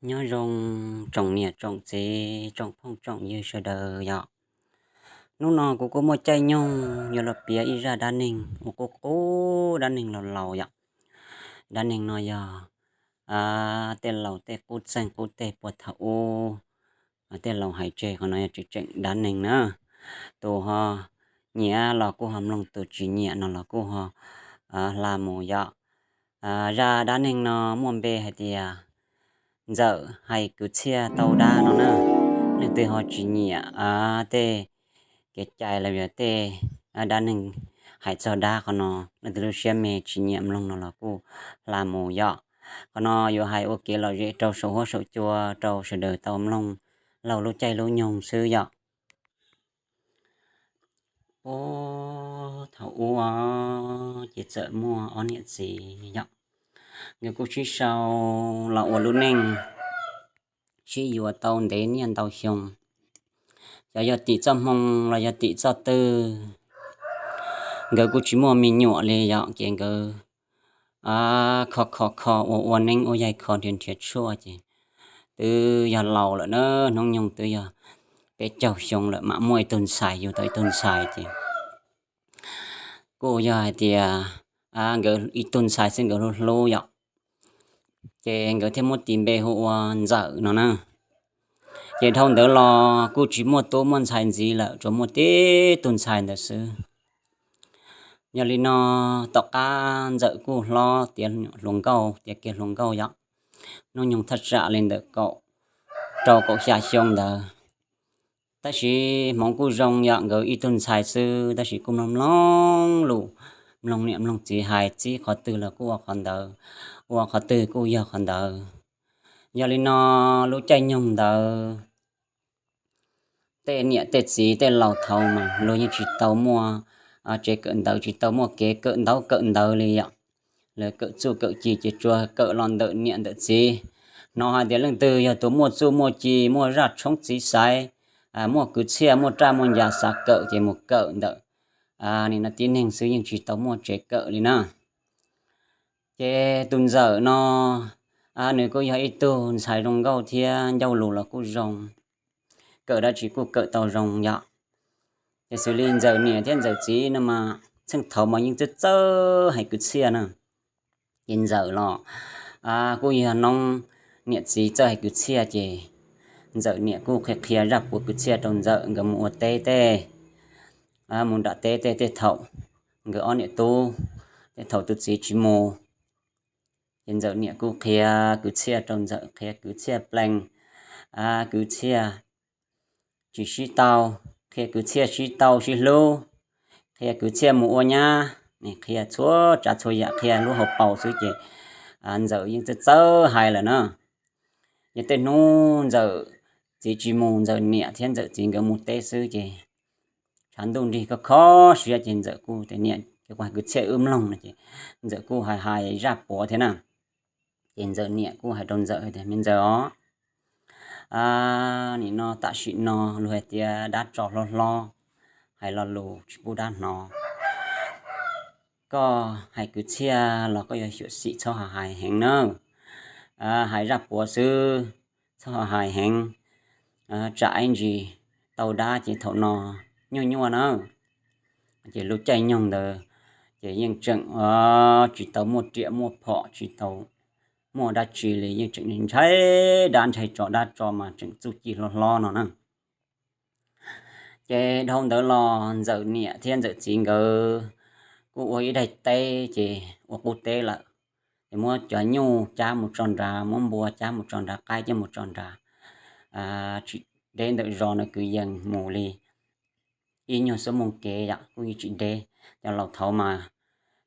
Nyob zoo tsoom niam tsoom txiv tsoom phooj tsoom ywg sawv daws yom. Hnub no kuv kuj muaj caij nyoog yuav los piav ib zaj dab neeg uas qub qub dab neeg laus laus yom. Dab neeg no yog tej laus tej qub txeeg qub teg puag thaum ub, tej laus hais tseg, qhov no yog tseem tseem dab neeg na. Tus ho nyiam los kuj ho mloog, tus tsis nyiam no los kuj ho hla mus yom. Zaj dab neeg no muaj npe hais tias Ntxawm hais kwv txhiaj tau dab no na. Leej twg ho tsis nyiam tej kev cai los yog tej dab neeg hais txog dab, qhov no leej twg lub siab me tsis nyiam mloog no los kuj hla mus yom. Qhov no yuav hais ua kev lom zem rau saum huab saum cua rau sawv daws tau mloog laug lub caij lub nyoog xwb yom. Ub, thaum ub ces txawm muaj ob niam txiv yom. Nkawd kuj sib sau los ua lub neej sib yuav tau ntev niaj ntau xyoo. Xyov yog tim txoj hmoo los yog tim txoj twg, nkawd kuj tsis muaj me nyuam li yom, ces nkawd kho kho kho ua ua neeb ua yaig kho nrhiav nrhiav tshuaj ces twb yog laus lawm na, hnub nyoog twb yog peb caug xyoo lawm mam muaj ib tug ntxhais, yug tau ib tug ntxhais ces kuj yog hais tias nkawd ib tug ntxhais xwb nkawd hlub hlub yom, ces nkawd thiaj muab tis npe hu ua Ntxawm no na. Ces dhau ntawd los kuj tsis muaj tub muaj ntxhais ntxiv lawm, tsuas muaj tib tug ntxhais ntawd xwb. Yog li no, tom qab Ntxawm kuj hlob tiav hluas nkauj, tiav kiag hluas nkauj yom, hnub nyoog thaj tsam li ntawm kaum rau kaum xya xyoo ntawd. Tab sis hmoov kuj zoo yom, nkawd ib tug ntxhais xwb tab sis kuj mloog mloog lus, mloog niam mloog txiv hais, txib qhov twg los kuj ua qhov ntawd, ua qhov twg kuj yog qhov ntawd. Yog li no, lub caij nyoog ntawd tej niam tej txiv tej laus thaud mas luag yeej tsis tau muaj tsev kawm ntawv, tsis tau muaj kev kawm ntaub kawm ntawv li yom. Lawv kawm txuj kawm ci ces tsuas kawm los ntawm niam ntawm txiv. Hnov hais tias leej twg yog tus muaj txuj muaj ci, muaj zaj tshoob txiv xaiv, muaj kwv txhiaj muaj raj muaj ncas xav kawm ces mus kawm ntawm nim no tib neeg xwb, yeej tsis tau muaj tsev kawm li na. Ces tus Ntxawm no nws kuj yog ib tug ntxhais zoo nkauj thiab ncauj lus los kuj zoo, kawm dab tsi kuj kawm tau zoo yom. Ces xws li Ntxawm niam thiab Ntxawm txiv no mas txheej thaud mas yeej txawj txawj hais kwv txhiaj na. Ces Ntxawm los kuj yog noob niam txiv txawj hais kwv txhiaj ces Ntxawm niam kuj qhia qhia zaj puav kwv txhiaj rau Ntxawm, nkawd mus ua teb tej, mus nram teb tej, tej thaum nkawd ob niam tub, tej thaum tus txiv tsis mus, ces Ntxawm niam kuj qhia kwv txhiaj rau Ntxawm, qhia kwv txhiaj plees, kwv txhiaj tsis sib tau, qhia kwv txhiaj sib tau sib hlub, qhia kwv txhiaj mus ua nyab, qhia txhua tsav txhua yam, qhia lub hauv paus xwb ces Ntxawm yeej txawj txawj hais lawm na. Ces tej hnub Ntxawm txiv tsis mus, Ntxawm niam thiab Ntxawm txiv nkawd mus teb xwb ces tshav ntuj nrig kho kho siab ces Ntxawm kuj tias, Niam, ces kuv hais kwv txhiaj wb mloog no ces Ntxawm kuj hais hais zaj puav thiab na. Ces Ntxawm niam kuj hais rau Ntxawm tias, Me Ntxawm os, nim no tam sim no luag hais tias dab tso hlob hlob, hais lo lus tsis pub dab hnov. Koj hais kwv txhiaj los koj yuav xyuam xim txhob hais heev nawb. Hais zaj puav xwb, txhob hais heev, tsam ib ntsis tau dab ces thaum no nyuaj nyuaj nawb. Ces lub caij nyoog ntawd ces yeej tseem tsis tau muaj riam muaj phom, tsis tau muaj dab tsi li, yeej tseem ntshai dab ntshai tso, dab tso mas tseem txuj ci hlob hlob no na. Ces dhau ntawd los Ntxawm niam thiab Ntxawm txiv nkawd kuj ua ib daim teb ces ua qub teb lawm. Ces muab cov nyuj cab mus tso nrad, muab npua cab mus tso nrad, qaib cab mus tso nrad, tsis deb ntawm zos no kwv yees mus li ib nyuag xuab moos kev yom, kuj yeej tsis deb. Cov laus thaud mas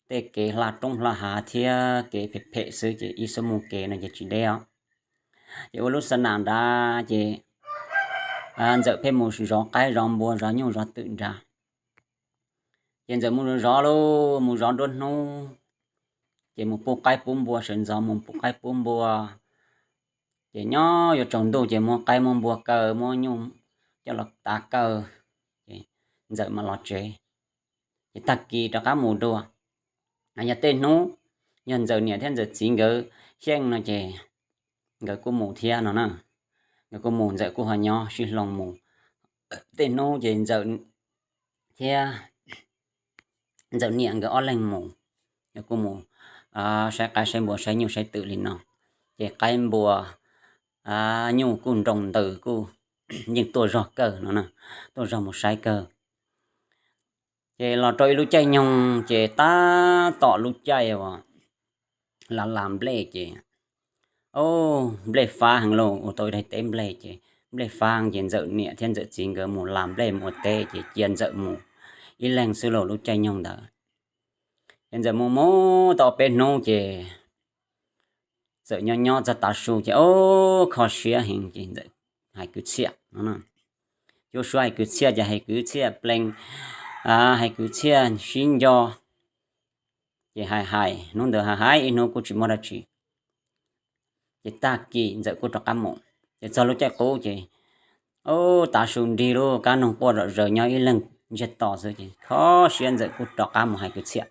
tej kev hla roob hla hav thiab kev phem phem xwb ces ib xuab moos kev no ces tsis deb os. Ces ua lub xa nam nrad ces Ntxawm pheej mus zov qaib zov npua zov nyuj zov twm nrad. Ces Ntxawm mus zov zov lauj, mus zov nruab hnub, ces mus pub qaib pub npua, sawv ntxov mus pub qaib pub npua. Ces nyob yuav tsaus ntuj ces muab qaib muab npua kaw, muab nyuj coj los tav kaw, ces Ntxawm mam los tsev. Ces tag kis rov qab mus dua. Yog tej hnub yog Ntxawm niam thiab Ntxawm txiv nkawd xyeej no ces nkawd kuj mus thiab no na. Nkawd kuj mus, Ntxawm kuj ho nyob sib hloov mus. Tej hnub ces Ntxawm thiab Ntxawm niam nkawd ob leeg mus, nkawd kuj mus saib qaib saib npua saib nyuj saib twm li no. Ces qaib npua nyuj kuj nroo ntws kuj yeej tuaj zog kawg no, tuaj zog mus saib kawg. Ces los rau ib lub caij nyoog ces tab tom lub caij uas las las nplej ces, o, nplej fab heev lauj, ua tau ib daim teb nplej ces nplej fab ces Ntxawm niam thiab Ntxawm txiv nkawd mus las nplej mus ua teb ces cia Ntxawm mus ib leeg xwb lauj lub caij nyoog ntawd. Ces Ntxawm mus mus tau peb hnub ces Ntxawm nyob nyob txog tav su ces o, kho siab heev ces Ntxawm hais kwv txhiaj no. Cuab suab hais kwv txhiaj ces hais kwv txhiaj plees, hais kwv txhiaj sib nco. Ces hais hais hnub ntawd hais hais ib hnub kuj tsis muaj dab tsi. Ces tag kis Ntxawm kuj rov qab mus. Ces txog lub caij qub ces, o, tav su nrig lub kab noog quaj zom zaws nyob ib leeg ntsiag to xwb ces kho siab Ntxawm kuj rov qab mus hais kwv txhiaj.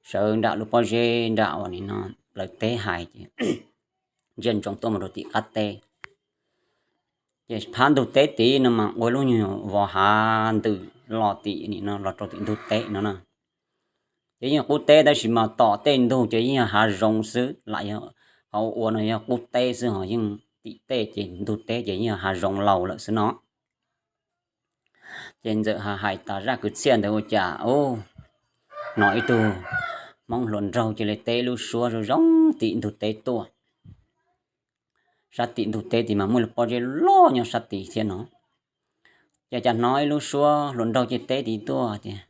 Sawv nram lub pob zeb nram uas nim no plawv teb hais ces ntsia ntsoov tuaj mus rau tim qab teb. Ces phab ntug teb tid no mas ua lub nyuag vos hav ntws los tim nim no los rau tim ntug teb no na. Ces yeej qub teb tab sis mas tom tej ntug ces yeej yog hav zoov xwb, lam yog qhov ua no yog qub teb xwb ho yeej tim tej ces ntug teb ces yeej yog hav zoov laus lawm xwb no. Ces Ntxawm hais tas zaj kwv txhiaj ntawd ua cas, o, hnov ib tug Hmoob hluas nraug cia li teb lub suab zoo zoo tim ntug teb tuaj. Sab tim ntug teb tid mas muaj lub pob zeb loj nyob sab tid thiab no. Ces cas hnov ib lub suab hluas nraug cia li teb tid tuaj tias,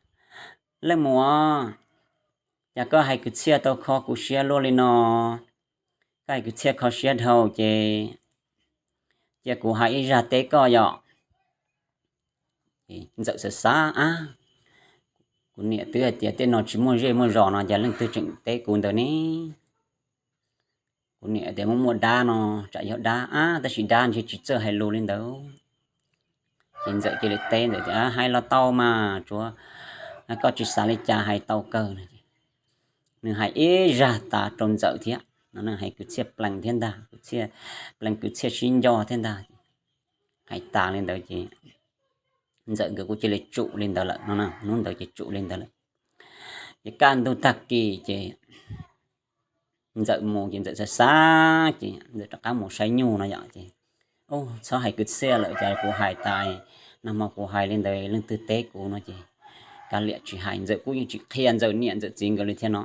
Leej muam, cas koj hais kwv txhiaj tau kho kuv siab luaj li no? Koj hais kwv txhiaj kho siab dhau ces cia kuv hais ib zaj teb koj yom. Ntxawm xav xav, Ab, kuv niam twb hais tias tej no tsis muaj zej muaj zos no cas leej twg tseem teb kuv ntawd ne? Kuv niam tias muaj muaj dab no, tsam yog dab, ab, tab sis dab ntshe tsis txawj hais lus li ntawd. Ces Ntxawm cia li teb ntawd tias, Hais los tau mas, tsuav koj tsis xav li cas hais tau kawg no. Nws hais ib zaj tas rau Ntxawm thiab no, hais kwv txhiaj plees thiab ntag, kwv txhiaj plees kwv txhiaj sib nco thiab ntag. Hais tas li ntawd ces Ntxawm nkawd kuj cia li tsum li ntawd lawm no, hnub ntawd ces tsum li ntawd lawm. Ces kaj ntug tag kis ces Ntxawm mus ces Ntxawm xav xav ces Ntxawm rov qab mus saib nyuj no yom ces, Txhob hais kwv txhiaj lawm, cas kuv hais tas, nag hmo kuv hais li ntawd leej twg teb kuv no ces kav liam tsis hais. Ntxawm kuj yeej tsis qhia Ntxawm niam Ntxawm txiv nkawd li thiab no.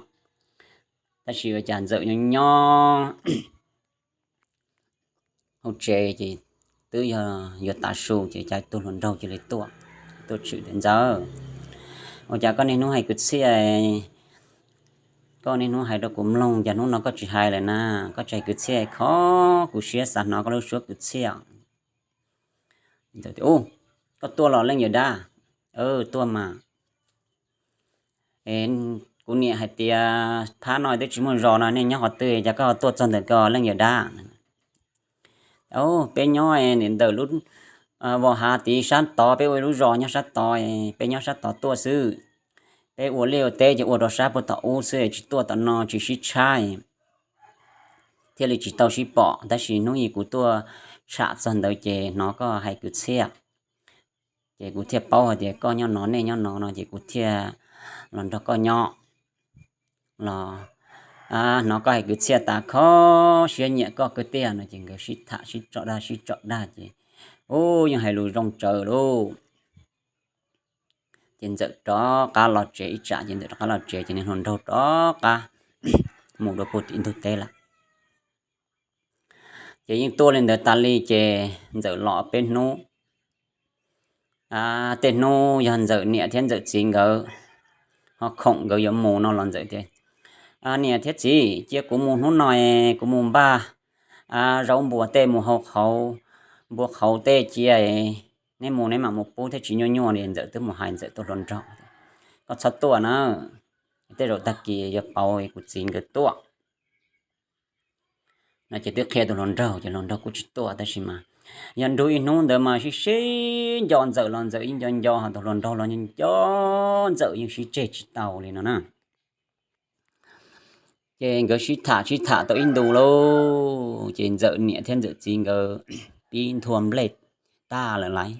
Tab sis ua cas Ntxawm nyob nyob hauv tsev ces twb yog yuav tav su ces cas tus hluas nraug cia li tuaj, tuaj tshwm tias, Ntxawm, ua cas koj niaj hnub hais kwv txhiaj, koj niaj hnub hais rau kuv mloog, cas hnub no koj tsis hais lawm na? Koj tsis hais kwv txhiaj, kho kuv siab xav hnov koj lub suab kwv txhiaj. Ntxawm tias, Koj tuaj los leej yawm dab? Tuaj mas. Kuv niam hais tias phab no twb tsis muaj zos no, nej nyob qhov twg, cas koj ho tuaj txog ntawm ko leej yawm dab? Peb nyob ntawm lub vos hav tid sab tod, peb ua ib lub zos nyob sab tod, peb nyob sab tod tuaj xwb. Peb ua liaj ua teb ces ua rau sab puag tom ub xwb, tsis tuaj tom no, tsis sib tshab, thiaj li tsis tau sib pom. Tab sis hnub ib kuv tuaj tsham txog ntawd ces hnov koj hais kwv txhiaj, ces kuv thiaj paub hais tias koj nyob no, nej nyob no no ces kuv thiaj los nrog koj nyob. Los hnov koj hais kwv txhiaj tas kho siab nyiam koj kawg tiag no ces nkawd sib tham sib tso dag sib tso dag ces, ub, yeej hais lus zoo tsawv lauj. Ces Ntxawm rov qab los tsev ib tsam, ces Ntxawm rov qab los tsev ces niag hluas nraug rov qab mus rau puag tim ntug teb lawm. Ces yeej tuaj li ntawd tas li ces Ntxawm los peb hnub. Tej hnub yog Ntxawm niam thiab Ntxawm txiv nkawd ho khoom nkawd yuav mus no los Ntxawm tias, Niam thiab txiv, cia kuv mus hnub no, kuv mus npaj zaub npua tej mus hau qhauv, npua qhauv tej cia, neb mus neb mam mus pub thiab tsis nyuaj nyuaj li. Ntxawm twb mus hais Ntxawm tus hluas nraug, Koj txhob tuaj na, tej zaum tag kis yuav pauv kuv txiv nkawd tuaj no ces twb qhia tus hluas nraug ces hluas nraug kuj tsis tuaj. Tab sis mas yog nrug ib hnub ntawd mas sib sib nco Ntxawm los Ntxawm yeej nco nco, ho tus hluas nraug los nco Ntxawm yeej sib tseg tsis tau li no na. Ces nkawd sib tham sib tham tau ib ntu lauj, ces Ntxawm niam thiab Ntxawm txiv nkawd pib nthua nplej tag lawm lauj.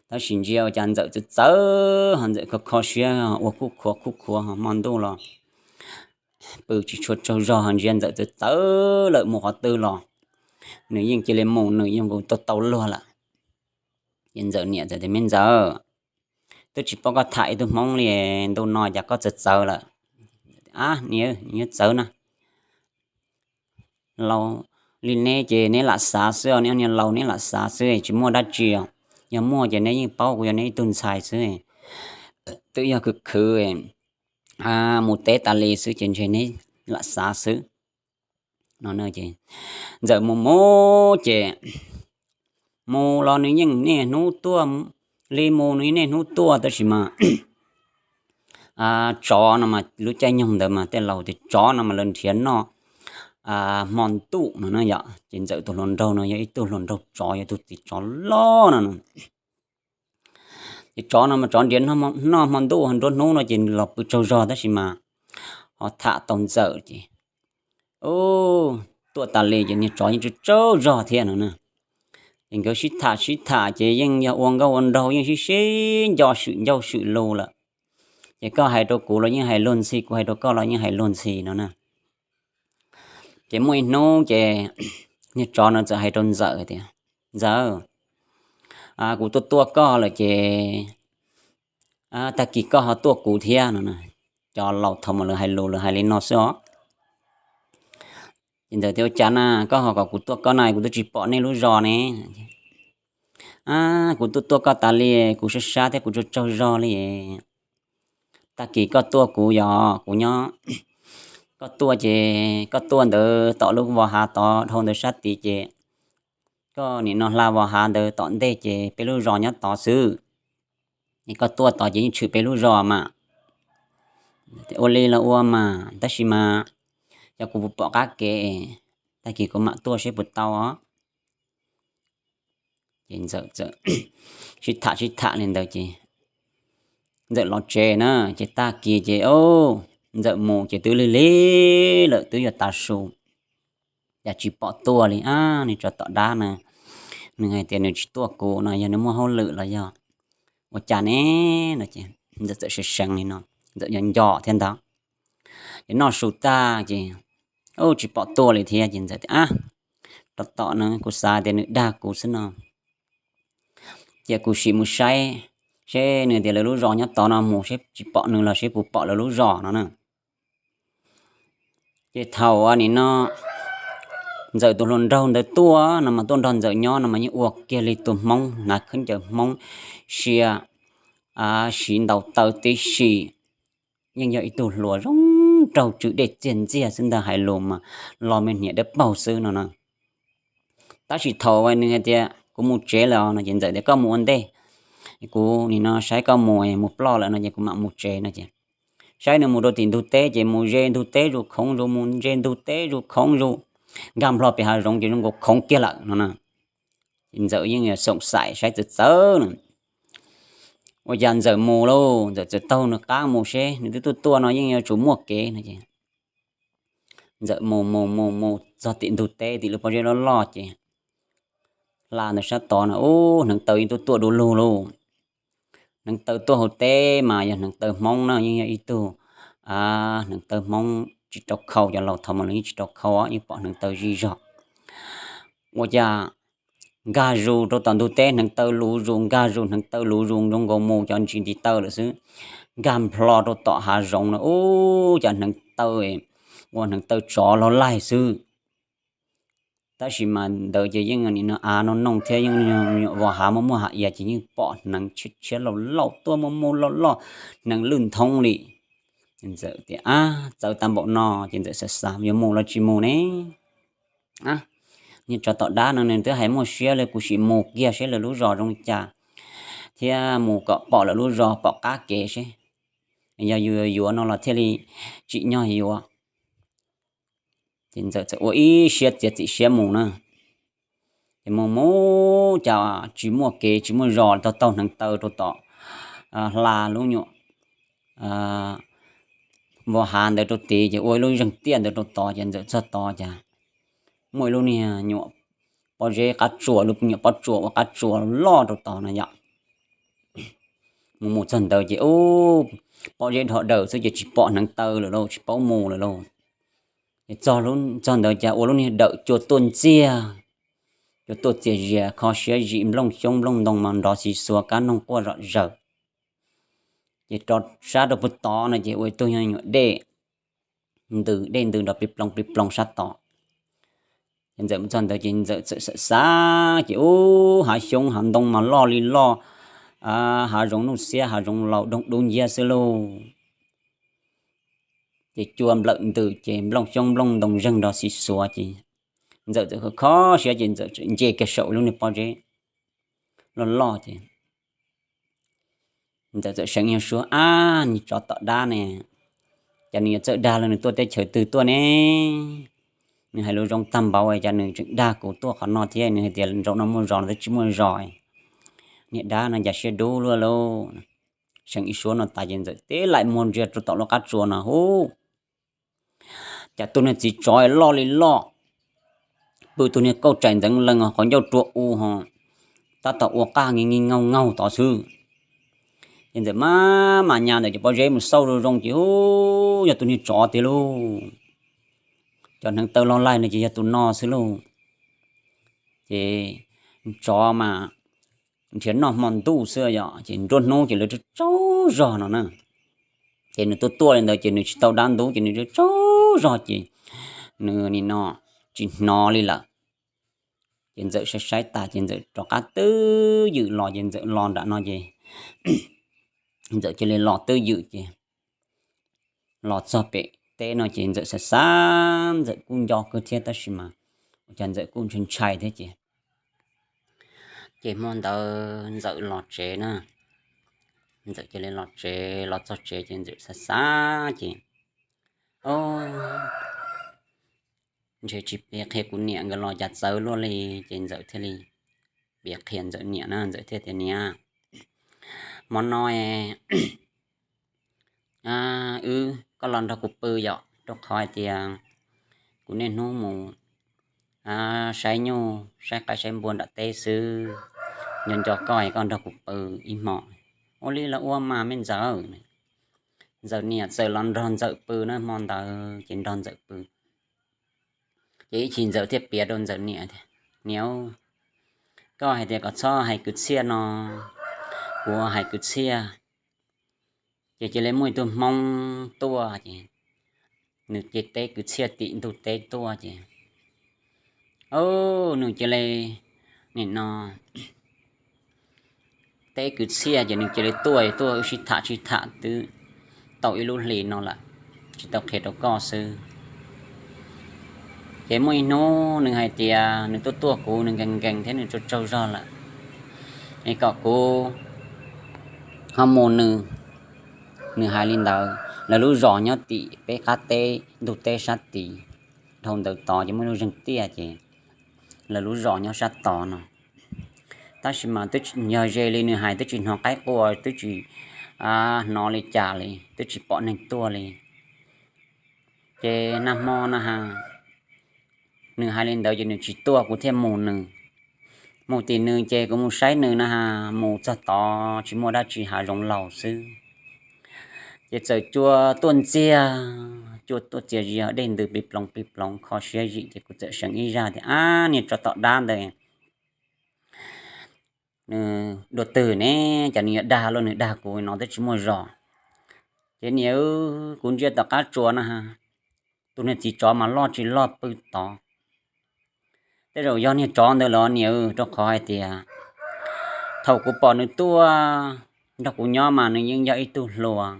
Tab sis ntsia ua cas Ntxawm txawv txawv ho Ntxawm kho kho siab ua khuj khuav khuj khuav ho hmo ntuj los pw tsis tshua tsaug zog ho ntsia Ntxawm txawv txawv lawm mus qhov twg los nws yeej cia li mus nws yeej nkaus tau tau luag lawm. Ces Ntxawm niam txawm tias, Me Ntxawm, twb tsis paub koj tham ib tug Hmoob li, ntu no cas koj txawv txawv lawm? Ab, nws nyob txawv na, laus li neb ces neb lam xav xwb os, neb niag laus neb lam xav xwb tsis muaj dab tsi os. Yog muaj ces neb yeej paub kuv yog neb ib tug ntxhais xwb. Twb yog khwv khwv mus teb tas li xwb ces ntshe neb lam xav xwb no. Ntxawm mus mus ces mus los nws yeej niaj hnub tuaj, li mus nws niaj hnub tuaj tab sis mas tsov no mas lub caij nyoog ntawd mas tej laus tias tsov no mas lawv nrhiav noj hmo ntuj no na yom. Ces Ntxawm tus hluas nraug no yog ib tug hluas nraug tsov, yog tus txiv tsov loj no no. Ces tsov no mas tsov nrhiav noj hmo ntuj nruab hnub no ces los pw tsaug zog tab sis mas ho tham tau Ntxawm ces tuaj tas li ces niag tsov yeej tsaug tsaug zog thiab no na. Ces nkawd sib tham sib tham ces yeej yog ua nkauj ua nraug yeej sib sib nco swm ncauj swm lus lawm. Ces koj hais rau kuv los yeej hais luag ntxhi, kuv hais rau koj los yeej hais luag ntxhi no na. Ces muaj ib hnub ces niag tsov no txawm hais rau Ntxawm tias, Ntxawm, kuv tuaj tuaj koj lawm ces tag kis koj ho tuaj kuv thiab no. Cov laus thaum mus lawv hais lus lawv hais li no xwb os. Ces Ntxawm tias, Ua cas na, koj ho kom kuv tuaj koj na, kuv twb tsis pom nej lub zos ne. Kuv tuaj tuaj koj tas li, kuv sab sab thiab kuv tsaug tsaug zog li. Tag kis koj tuaj kuv, yog kuv nyob, koj tuaj ces koj tuaj ntawd tom lub vos hav tod dhau ntawd sab tid ces koj nim no hla vos hav ntawd tom ntej ces peb lub zos nyob tod xwb. Es koj tuaj tod ces yeej tshwm peb lub zos mas. Ua li los ua mas, tab sis mas yog kuv pom qab kev, tag kis kuv mam tuaj seb puas tau os. Ces Ntxawm sib tham sib tham li ntawd ces Ntxawm los tsev na. Ces tag kis ces Ntxawm mus ces twb lig lig lawm, twb yuav tav su, cas tsis pom tuaj li. Ab, niag tsov tom dab na, nws hais tias nws tsis tuaj kuv no yog nws muaj hauj lwm los yog ua cas ne no. Ces Ntxawm txawm seev seev li no, Ntxawm nco nco thiab ntag. Ces noj su tag ces tsis pom tuaj li thiab ces Ntxawm tias, Ab, rau tom no kuv xav tias nws dag kuv xwb no. Cia kuv sim mus saib seb nws tias lawv lub zos nyob tod no, mus seb tsis pom nws los seb puas pom lawv lub zos no na. Ces thaum nim no Ntxawm tus hluas nraug ntawd tuaj no mas tuaj nrog Ntxawm nyob no mas yeej ua kiag li tus Hmoob, hnav khaub ncaws Hmoob, sia siv ntaus taw tib si, yeej yog ib tug hluas zoo nraug tsw dej txiag ntxiag xwb ntag, hais lus mas los me hniav dawb paug xwb no na. Tab sis thaum nws hais tias kuv mus tsev lawm no ces Ntxawm tias koj mus ua ntej, kuv nim no saib koj mus mus ploj lawm no ces kuv mam mus tsev no ces saib nws mus rau tim ntug teb ces mus ze ntug teb zus khoov zus, mus ze ntug teb zus khoov zus, nkag nplho pem hav zoov ces zoo nkaus khoov kiag lawm no na. Ces Ntxawm yeej xoom xaim saib txawv txawv no, ua cas Ntxawm mus lauj, Ntxawm txawm taug nws qab mus seb nws twb tuaj tuaj no yeej yuav tsum muaj kev no ces Ntxawm mus mus mus mus txog tim ntug teb tim lub pob zeb loj loj ces hla ntawm sab tod no ub hneev taw yeej tuaj tuaj du lug lauj. Hneev taw tuaj hauv teb mas yog hneev taw Hmoob na, yeej yog ib tug hneev taw Hmoob tsis rau khau, cov laus thaum mus lawv yeej tsis rau khau, yeej pom hneev taw zij zog. Ua cas nkag zus rau tom ntug teb hneev taw luv zus, nkag zus hneev taw luv zus zoo nkaus mus cov ntsis ntiv taw lawm xwb, nkag nplho rau tom hav zoov no ub cov hneev taw ua hneev taw tsov laug laig xwb. Tab sis mas ntawd ces yeej nim no av no noog thiab yeej nyuam vos hav muaj muaj hav iav ces yeej pom hneev tshiab tshiab lauj lauj tuaj muaj muaj loj loj, hneev lwj nthoob li. Ntxawm tias ab txawv tag npaum no ces Ntxawm xav xav yuav mus los tsis mus ne. Niag tsov tom dab no nws twb hais muaj siab li, kuv sim mus kiag seb lawv lub zos zoo li cas thiab mus kom pom lawv lub zos pom qab kev seb yog yus yuav yuav no los thiaj li tsim nyog yuav. Ces Ntxawm txawm ua ib siab txiav txim siab mus na. Ces mus mus cas tsis muaj kev tsis muaj zos, taug taug hneev taw rau tom hla lub nyuam vos hav ntawd rau tid ces ua ib lub zeeg tiaj ntawd rau tod ces Ntxawm txog tod ces muaj ib lub niag nyuam pob zeb qab tsuas, lub nyuam pob tsuas ua qab tsuas loj rau tod no yom. Mus mus txog ntawd ces ub, pob zeb dhos dawm xwb ces tsis pom hneev taw lawm lauj, tsis paub mus lawm lauj. Ces txog ntawd ces ua lub niag dawm cua tuaj ntxiag, cua tuaj txias zias kho siab zim, nplooj xyoob nplooj ntoo mas nrov xis xuas, kab noog quaj zom zaws. Ces rov sab rau puag tod no ces ua ib tug nyuam dej ntws, dej ntws nrov plig ploog plig ploog sab tod. Ces Ntxawm mus txog ntawd ces Ntxawm txawm xav xav ces ub, hav xyoob hav ntoo mas loj li loj, hav zoov nuj xiab hav zoov laus doog dub nciab xwb lauj. Ces cua nplawm ntws ces nplooj xyoob nplooj ntoo zeeg nrov xis xuas ces Ntxawm txawm kho siab ces Ntxawm txawm nce kiag saum lub niag pob zeb loj loj ces Ntxawm txawm seev ib suab, ab, niag tsov tom dab ne, cas nws yuav txawj dag los nws tuaj teb chaws twg tuaj ne? Nws hais lus zoo tag npaum cas nws tseem dag kuv tuaj qhov no thiab, nws hais tias zaum no muaj zos no twb tsis muaj zos. Niag dab no cas siab dub luaj lauj. Seev ib suab no tas ces Ntxawm tib laim muag ntsia rau tom lub qab tsuas no hub, cas tus niag txiv tsov loj li loj, pw tus niag kauj tsaim ntxeev lees qhov ncauj rua u ho, tab tom ua qaj nki nki ngaug ngaug tod xwb. Ces Ntxawm maj mam nyas ntawm cov pob zeb mus xauj zoo zoo ces hub, yog tus niag tsov tiag lauj. Cov hneev taw loj laig no ces yog tus no xwb lauj. Ces tsov mas nrhiav noj hmo ntuj xwb yom, ces nruab hnub ces lawv tsaug tsaug zog no na. Ces nws tuaj tuaj li ntawd ces nws tsis tau dab ntub ces nws tsaug tsaug zog ces nws nim no tsis hnov li lawm. Ces Ntxawm saib saib tas ces Ntxawm rov qab twb ywm los ces Ntxawm los nram no ces Ntxawm cia li los twb ywm ces los txog pem teb no ces Ntxawm xav xav, Ntxawm kuj nco kawg thiab tab sis mas ua cas Ntxawm kuj ntshai ntshai thiab ces, ces hmo ntawd Ntxawm los tsev na. Ntxawm cia li los tsev, los txog tsev ces Ntxawm xav xav ces, o, ntshe tsis piav qhia kuv niam nkawd los cas txawv luaj li. Ces Ntxawm thiaj li piav qhia Ntxawm niam na, Ntxawm thiaj tias, niam, hmo no wb, koj los nrog kuv pw yom, rau qhov hais tias kuv niaj hnub mus saib nyuj saib qaib saib npua nram teb xwb, nco nco koj es koj nrog kuv pw ib hmos. Ua li los ua mas me Ntxawm. Ntxawm niam txawm los nrog Ntxawm pw na, hmo ntawd ces nrog Ntxawm pw. Ces ib chim Ntxawm thiaj piav rau Ntxawm niam tias, niam, koj hais tias kom txhob hais kwv txhiaj no, kuv hais kwv txhiaj. Ces cia li muaj ib tug Hmoob tuaj ces nws cia li teb kwv txhiaj tim ntug teb tuaj ces, o, nws cia li nim no teb kwv txhiaj ces nws cia li tuaj, tuaj wb sib tham sib tham twb tau ib lub hlis no lawm, tsis tau qhia rau koj xwb. Ces muaj ib hnub nws hais tias nws tuaj tuaj kuv, nws nkees nkees thiab nws tsaug tsaug zog lawm, es kom kuv ho mus nws. Nws hais li ntawd, lawv lub zos nyob tim peb qab teb ntug teb sab tid, dhau ntawd tod ces muaj ib lub zeeg tiaj ces lawv lub zos nyob sab tod no. Tab sis mas twb yog ze li nws hais, twb tsis hnov qaib qua, twb tsis hnov li cas li, twb tsis pom neeg tuaj li. Ces nag hmo na has, nws hais li ntawd ces nws tsis tuaj, kuv thiaj mus nws. Mus tim nws ces kuv mus saib nws na has, mus txog tod tsis muaj dab tsi, hav zoov laus xwb. Ces txawm cua tuaj ntxiag, cua tuaj txias zias, dej ntws plig ploov plig ploov kho siab zim ces kuv txawm seev ib zaj tias, ab, niag tsov tom dab ntawd nws dua twg ne, cas nws yuav dag luaj, nws dag kuv no twb tsis muaj zos. Ces niam, kuv ntsia tom qab tsuas na has, tus niag txiv tsov mas loj tsis loj pw tod. Tej zaum yog niag tsov ntawd los niam, rau qhov hais tias thaum kuv pom nws tuaj nrog kuv nyob mas nws yeej yog ib tug hluas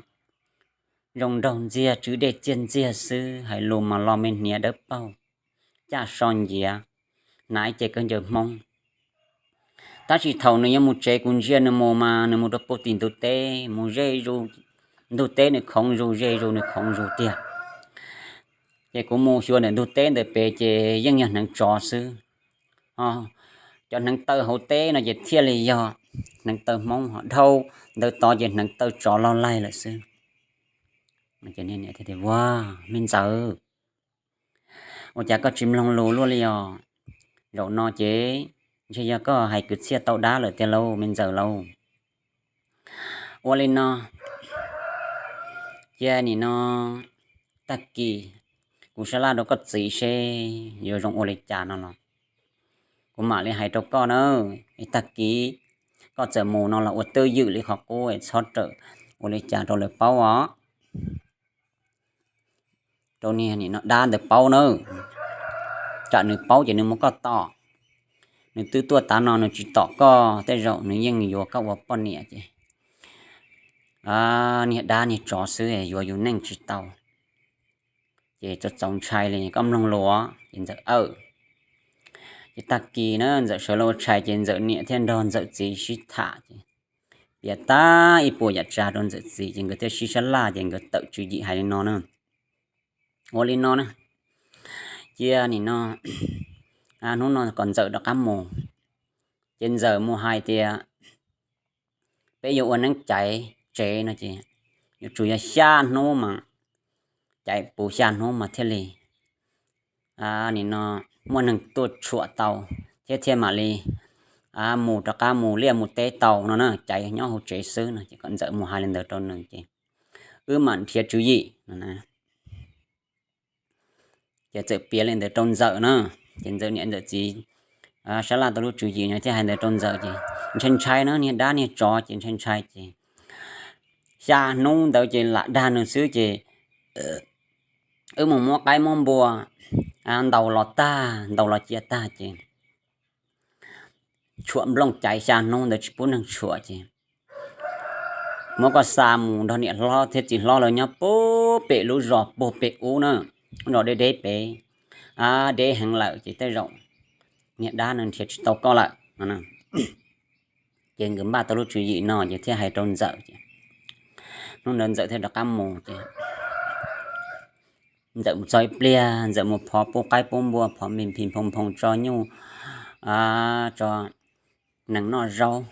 zoo nraug ntxiag, tswv dej txiag ntxiag xwb, hais lus mas lo me hniav dawb paug, caj so nciav, hnav ib ce kawg ncaws Hmoob. Tab sis thaum nws yuav mus tsev kuv ntsia nws mus mas nws mus rau puag tim ntug teb, mus ze zus ntug teb nws khoov zus, ze zus nws khoov zus tiag. Ces kuv mus xyuas ntawm ntug teb ntawm pem ces yeej yog hneev tsov xwb. Cov hneev taw hauv teb no ces thiaj li yog hneev taw Hmoob, ho dhau ntawd tod ces hneev taw tsov loj laig lawm xwb. Ces niag niam thiaj tias, Ua, me ntxawm, ua cas koj tsis mloog lus luaj li os? Zaum no ces ntshe yog koj hais kwv txhiaj tau dab lawm tiag lauj me ntxawm lauj. Ua li no, cia nim no tag kis kuv sab laj rau koj txiv seb yuav zoo ua li cas no los kuv mam li hais rau koj na. Tag kis koj txawm mus no los ua twj ywm li qhov qub, txhob rawm ua li cas rau lawv paub os, rau niag nim no dab ntawd paub na. Tsam nws paub ces nws muab koj tom. Nws twb tuaj tav no nws tsis tom koj tej zaum nws yeej yuav koj ua poj niam ces niag dab niag tsov xwb yuav yus neej tsis tau. Ces txaus txaus ntshai li, koj mloog lus. Ces ntxawm aw, ces tag kis na ntxawm sawv los ua tshais ces ntxawm niam thiaj nrog ntxawm txiv sib tham ces piav tag ib puas yam tsav rau ntxawm txiv ces nkawd thiaj sib sab laj ces nkawd tawm tswv yim hais li no na. Ua li no na, cia nim no hnub no kom ntxawm rov qab mus, ces ntxawm mus hais tias peb yuav ua neeb caiv tsev no ces yuav tsum yog xya hnub mas, caiv puv xya hnub mas thiaj li nim no muaj neeg tuaj tshuam tau thiab thiaj mam li mus rov qab mus liaj mus teb tau no na, caiv nyob hauv tsev xwb no ces kom ntxawm mus hais li ntawd rau nws ces wb mam nrhiav tswv yim no. Ces txawm piav li ntawd rau ntxawm na, ces ntxawm niam ntxawm txiv sab laj tau lub tswv yim no thiaj hais ntawd rau ntxawm ces ntshai ntshai na, niag dab niag tsov ces ntshai ntshai ces xya hnub ntawd ces lam dag nws xwb ces wb mus muab qaib muab npua ntaus los tag, ntaus los cia tag ces tshuam nplooj caiv xya hnub ntawd tsis pub neeg tshuam ces muab koj xa mus nrog niam hlob thiab txiv hlob lawv nyob puag pem lub zos puag pem ub na, lub zos deb deb pem, deb heev lawm ces tej zaum niag dab no nrhiav tsis tau koj lawm no. Ces nkawd npaj tau lub tswv yim no ces thiaj hais rau ntxawm ces hnub ntawd ntxawm thiaj rov qab mus ces ntxawm mus txog ib pliag ntxawm mus phov pub qaib pub npua, phov npis nphis nphoo nphoo tso nyuj, tso nees noj zaub,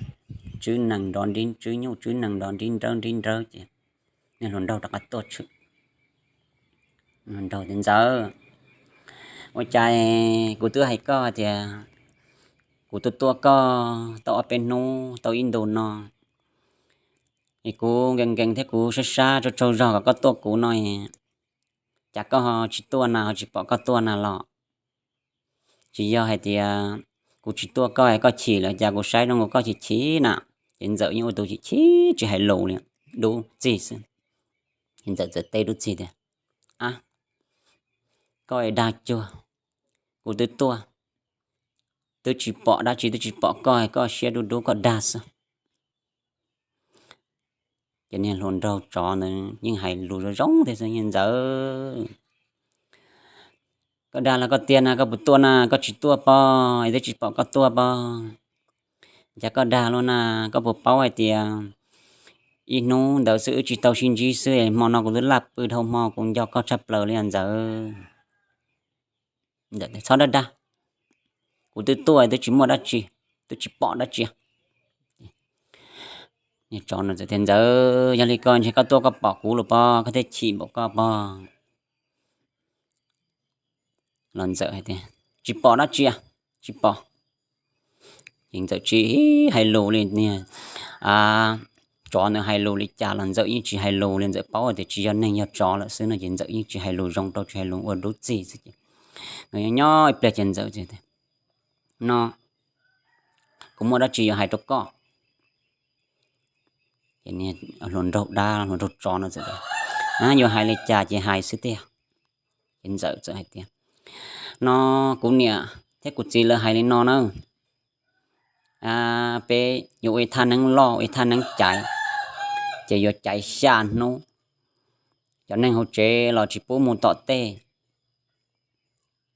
tswb nees nrov nrib, tswb nyuj tswb nees nrov nrib nrawb nrib nrawb ces niag hluas nraug rov qab tuaj tshwm. Hluas nraug tias, Ntxawm, ua cas kuv twb hais koj tias kuv tuaj tuaj koj tau ob peb hnub tau ib ntus no es kuv nkees nkees thiab kuv sab sab tsaug tsaug zog kom koj tuaj kuv no, cas koj ho tsis tuaj na, ho tsis pom koj tuaj na los? Tsis yog hais tias kuv tsis tuaj koj es koj chim lawm, cas kuv saib zoo nkaus koj chim chim na. Ces ntxawm yeej ua tus chim chim tsis hais lus li, dub txig xwb. Ces ntxawm txawm teb dub txig tias, Ab, koj es dag cuag, kuv twb tuaj twb tsis pom dab tsi, twb tsis pom koj, koj siab dub dub koj dag xwb. Ces niag hluas nraug tsov ntawd yeej hais lus zoo zoo thiab xwb, Ntxawm, koj dag los koj tiag na, koj puas tuaj na, koj tsis tuaj pob, es twb tsis pom koj tuaj pob. Cas koj dag luaj na, koj puas paub hais tias ib hnub ntawd xwb wb tsis tau sib ntsib xwb, hmo no kuv twb laj pw dhau hmo, kuv nco koj tshaj plaws li os Ntxawm. Txhob dag dag, kuv twb tuaj twb tsis muaj dab tsi, twb tsis pom dab tsi. Niag tsov no txawm tias, Ntxawm, yog li ko ntshe koj tuaj koj pom kuv los pob, koj thiaj chim npaum koj pob. Los ntxawm hais tias, Tsis pom dab tsi, tsis pom. Ces ntxawm tsis hais lus li, niag tsov ntawd hais lus li cas los ntxawm yeej tsis hais lus li. Ntxawm paub tias tsis yog neeg yog tsov lawm xwb no ces ntxawm yeej tsis hais lus zoo rau, tsis hais lus, ua dub txig xwb ces nws nyob nyob ib pliag ces ntxawm tias, No, kuv muaj dab tsi yuav hais rau koj. Ces hluas nraug dab hluas nraug tsov no txawm tias, Yuav hais li cas ces hais xwb tiag. Ces ntxawm txawm hais tias, No, kuv niam thiab kuv txiv lawv hais li no na, peb yuav ua ib thaj neeb loj, ua ib thaj neeb caiv, ces yuav caiv xya hnub. Cov neeg hauv tsev los tsis pub mus tom tej,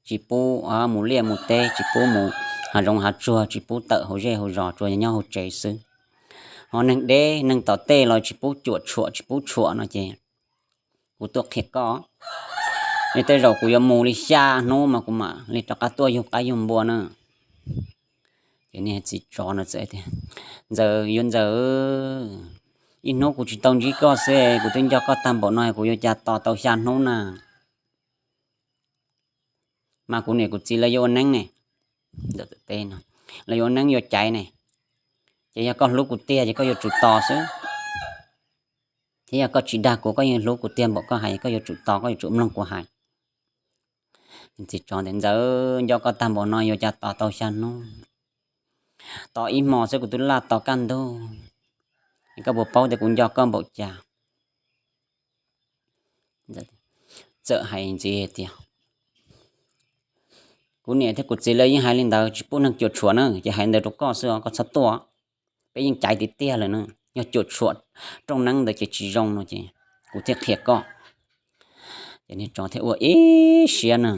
tsis pub mus liaj mus teb, tsis pub mus hav zoov hav tsuag, tsis pub tawm hauv zej hauv zos, tsuas yog nyob hauv tsev xwb. Ho neeg deb neeg tom tej los tsis pub cuam tshuam, tsis pub tshuam no ces kuv tuaj qhia koj, es tej zaum kuv yuav mus li xya hnub mas kuv mam li rov qab tuaj yug qaib yug npua na. Ces niag txiv tsov no txawm tias, Ntxawm, yuav ntxawm, Ib hnub kuv tsis tau ntsib koj xwb, kuv twb nco koj tag npaum no, kuv yuav cas tos tau xya hnub na. Mas kuv niam kuv txiv lawv yuav ua neeb ne, lawv yuav ua neeb yuav caiv ne, ces yog koj hlub kuv tiag ces koj yuav tsum tos xwb. Thiab yog koj tsis dag kuv, koj yeej hlub kuv tiag npaum koj hais, koj yuav tsum tos, koj yuav tsum mloog kuv hais. Txiv tsov tias, Ntxawm, nco koj tag npaum no yuav cas tos tau xya hnub. Tos ib hmo xwb kuv twb laj tos kaj ntug. Koj puas paub tias kuv nco koj npaum cas? Txawm hais ntxiv tias, Kuv niam thiab kuv txiv lawv yeej hais li ntawd, tsis pub neeg cuam tshuam na, ces hais ntawd rau koj xwb, koj txhob tuaj. Peb yeej caiv tiag tiag lawm na, yog cuam tshuam rooj neeb ntawd ces tsis zoo no ces kuv thiaj qhia koj. Ces niag tsov thiaj ua ib siab na,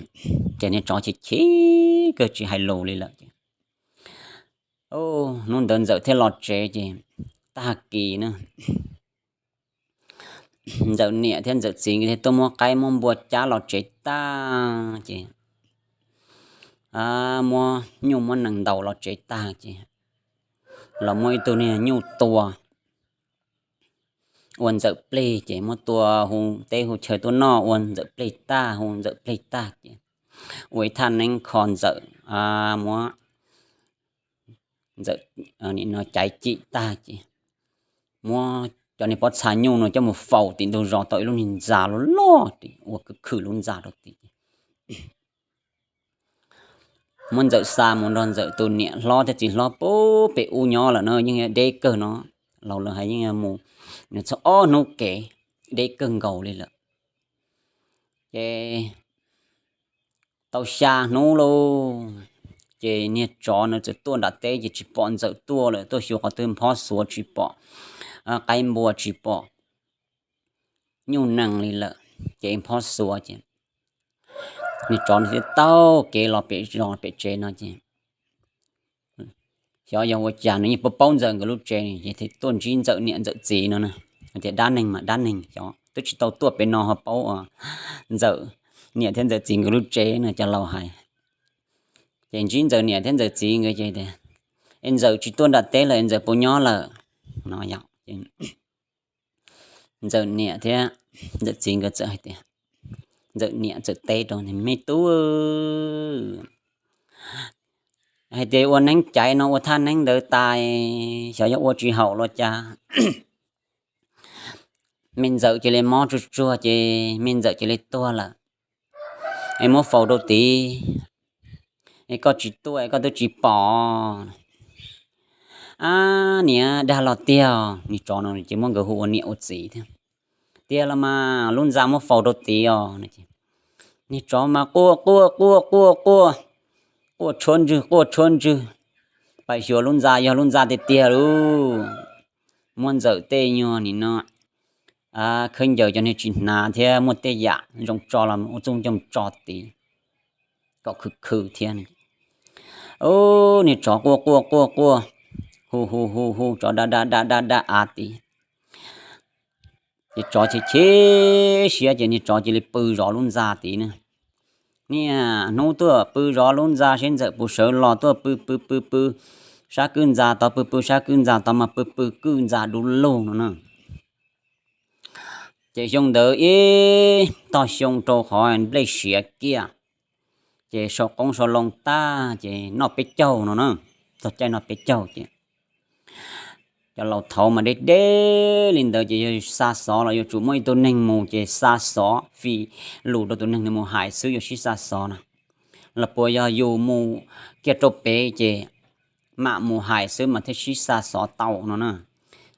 ces niag tsov chim chim kawg tsis hais lus li lawm ces hnub ntawd Ntxawm thiaj los tsev ces tag kis na, Ntxawm niam thiab Ntxawm txiv nkawd thiaj tuaj muab qaib muab npua cab los tsev tag ces muab nyuj muab nees ntaus los tsev tag ces los muab ib tug niag nyuj tua ua Ntxawm plig ces muab tua hu teb hu chaw tuaj noj ua Ntxawm plig tag, hu Ntxawm plig tag ces ua ib thaj neeb kho Ntxawm, muab Ntxawm nim no caiv cim tag ces muab cov niag pob txha nyuj no coj mus faus tim ntug zos tau ib lub niag ntxa loj loj tim ua khwv khwm lub ntxa rau tim ces muab Ntxawm xa mus nrog Ntxawm tus niam hlob thiab txiv hlob pub pem ub nyob lawm no yeej deb kawg no, laus lawv hais yeej mus nws txog ob hnub kev, deb kawg nkaus li lawm. Ces tau xya hnub lauj, ces niag tsov na txawm tuaj nram teb ces tsis pom Ntxawm tuaj lawm, tuaj xyuas qhov twg nphob xuav tsis pom qaib npua tsis pom nyuj nees li lawm, ces nphob xuav ces niag tsov thiaj taug kev los pem zos pem tsev no ces xyov yog ua cas nws yeej paub paub Ntxawm nkawd lub tsev ces thiaj tuaj ntsib Ntxawm niam Ntxawm txiv no na. Tias dab neeg mas dab neeg xyov twb tsis tau tuaj pem no ho paub Ntxawm niam thiab Ntxawm txiv nkawd lub tsev no cov laus hais. Ces ntsib Ntxawm niam thiab Ntxawm txiv nkawd ces tias, Es Ntxawm tsis tuaj nram teb lawm, Ntxawm puas nyob lawm? No Ntxawm niam thiab Ntxawm txiv nkawd txawm hais tias, Ntxawm niam txawm teb rau, Me tub, hais tias ua neeb caiv no ua thaj neeb ntawd tas, xyov yog ua tsis haum los cas, me Ntxawm cia li mob tsuag tsuag ces me Ntxawm cia li tuag lawm. Es muab faus rau tid, es koj tsis tuaj es koj twb tsis pom. Ab niam, dag los tiag. Niag tsov no ces muab nkawd hu ua niam ua txiv thiab. Tiag los mas, lub ntxa muab faus rau tid os. Niag tsov mas quaj quaj quaj quaj quaj, quaj tshuab ntswg quaj tshuab ntswg, pais xyuas lub ntxa yog lub ntxa tiag tiag lauj. Muab Ntxawm tej nyuag nim no khaub ncaws cov niag tsis hnav thiab muaj tej yam zoo tso los ua txuj ncoo tso tid kom khwv khwv thiab. Ub, niag tsov quaj quaj quaj quaj, hu hu hu hu tsov da da da da da av tid. Ces tsov chim chim siab ces niag tsov cia li pw zov lub ntxa tid na. Niaj hnub tuaj pw zov lub ntxa seb Ntxawm puas sawv los, tuaj pw pw pw pw sab kwj ntxa tod, pw pw sab kwj ntxa tod mas pw pw kwj ntxa du lug no na. Ces xyoo ntawd ib tog xyoo rau qhov nplej siav kiag, ces sau qoob sau loo tag ces noj peb caug no na. Txog caij noj peb caug ces cov laus thaud mas deb deb li ntawd ces yog xa xov los yuav tsum muaj ib tug neeg mus ces xa xov fij lus rau tus neeg mus hais xwb yuav sib xa xov na. Los puas yog yus mus kiag rau pem ces mam mus hais xwb mas thiaj sib xa xov tau no na.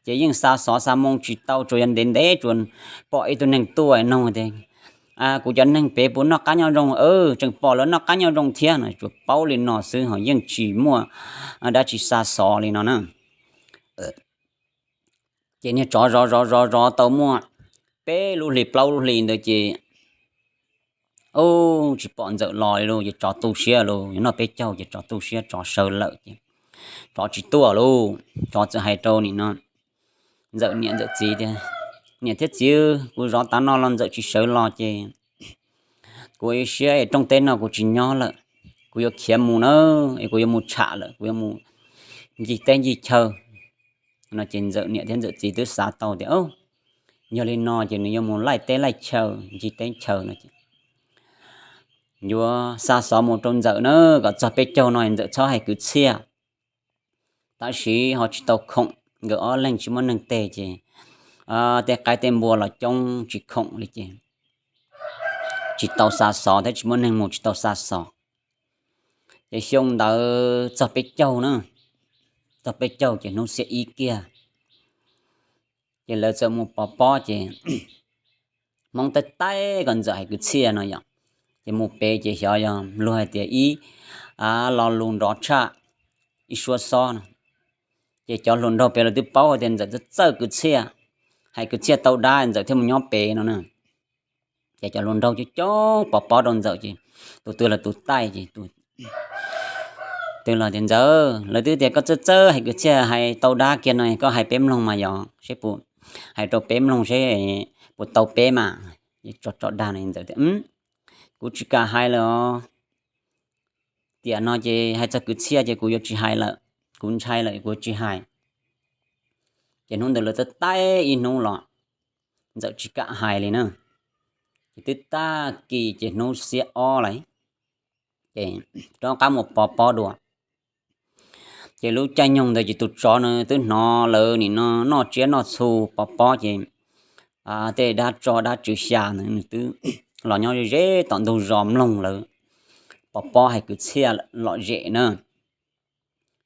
Ces yeej xa xov xa moo tsis tau, tsuas yog ntev ntev tsuas pom ib tug neeg tuaj noog tias, Kuv cov neeg pem puas noj qab nyob zoo? Tseem pom lawv noj qab nyob zoo thiab no, tsuas paub li no xwb ho yeej tsis muaj dab tsi xa xov li no na. Ces niag tsov zov zov zov zov tau muaj peb lub hlis plaub lub hlis ntawd ces ub, tsis pom Ntxawm los li lauj, ces tsov tu siab lauj, yuav noj peb caug ces tsov tu siab, tsov sawv lawm ces tsov tsis tuaj lauj. Tsov txawm hais rau nim no Ntxawm niam Ntxawm txiv tias, Niam thiab txiv, kuv zov tav no los Ntxawm tsis sawv los ces kuv ua ib siab es rooj teb no kuv tsis nyob lawm, kuv yuav khiav mus na, es kuv yuav mus tsham lawm, kuv yuav mus ncig teb ncig chaw. No ces Ntxawm niam thiab Ntxawm txiv twb xav tau tias, yog li no ces nws yuav mus laij teb laij chaw, ncig teb chaws no ces yuav xa xov mus rau Ntxawm na, kom txog peb caug no Ntxawm txhob hais kwv txhiaj. Tab sis ho tsis tau khoom, nkawd ob leeg tsis muaj neeg teg ces tej qaib tej npua los coob tsis khoom li ces tsis tau xa xov thiab tsis muaj neeg mus tsis tau xa xov. Ces xyoo ntawd txog peb caug na, txog peb caug ces hnub xiab ib kiag ces lawv txawm mus pov pob ces Hmoob taij taij kom Ntxawm hais kwv txhiaj no yom. Ces mus pem ces xyov yog luag hais tias ib lo lus nrov tshaj ib suab xob no. Ces cov hluas nraug pem lawv twb paub hais tias Ntxawm txawj txawj kwv txhiaj, hais kwv txhiaj tau dab Ntxawm thiaj mus nyob pem no na. Ces cov hluas nraug coob coob pov pob rau Ntxawm ces tus twg los tus taij ces tus twg los tias Ntxawm, lawv twb tias koj txawj txawj hais kwv txhiaj hais tau dab kiag no koj hais peb mloog mas yog seb puas, hais rau peb mloog seb puas tau peb mas. Tso tso dag no Ntxawm tias kuv tsis kam hais lawm os. Tiam no ces hais txog kwv txhiaj ces kuv yuav tsis hais lawm, kuv ntshai lawm kuv tsis hais. Ces hnub ntawd lawv taij taij ib hnub los Ntxawm tsis kam hais li na. Ces twb tag kis ces hnub xiab ob lawm ces rov qab mus pov pob dua. Ces lub caij nyoog ntawd ces tus tsov nws twb hnov lawv nim no noj tsiab noj txhu pov pob ces tej dab tsov dab tswv xya ntawd nws twb los nyob ze ze tom ntug zos mloog lawv pov pob hais kwv txhiaj lom zem na.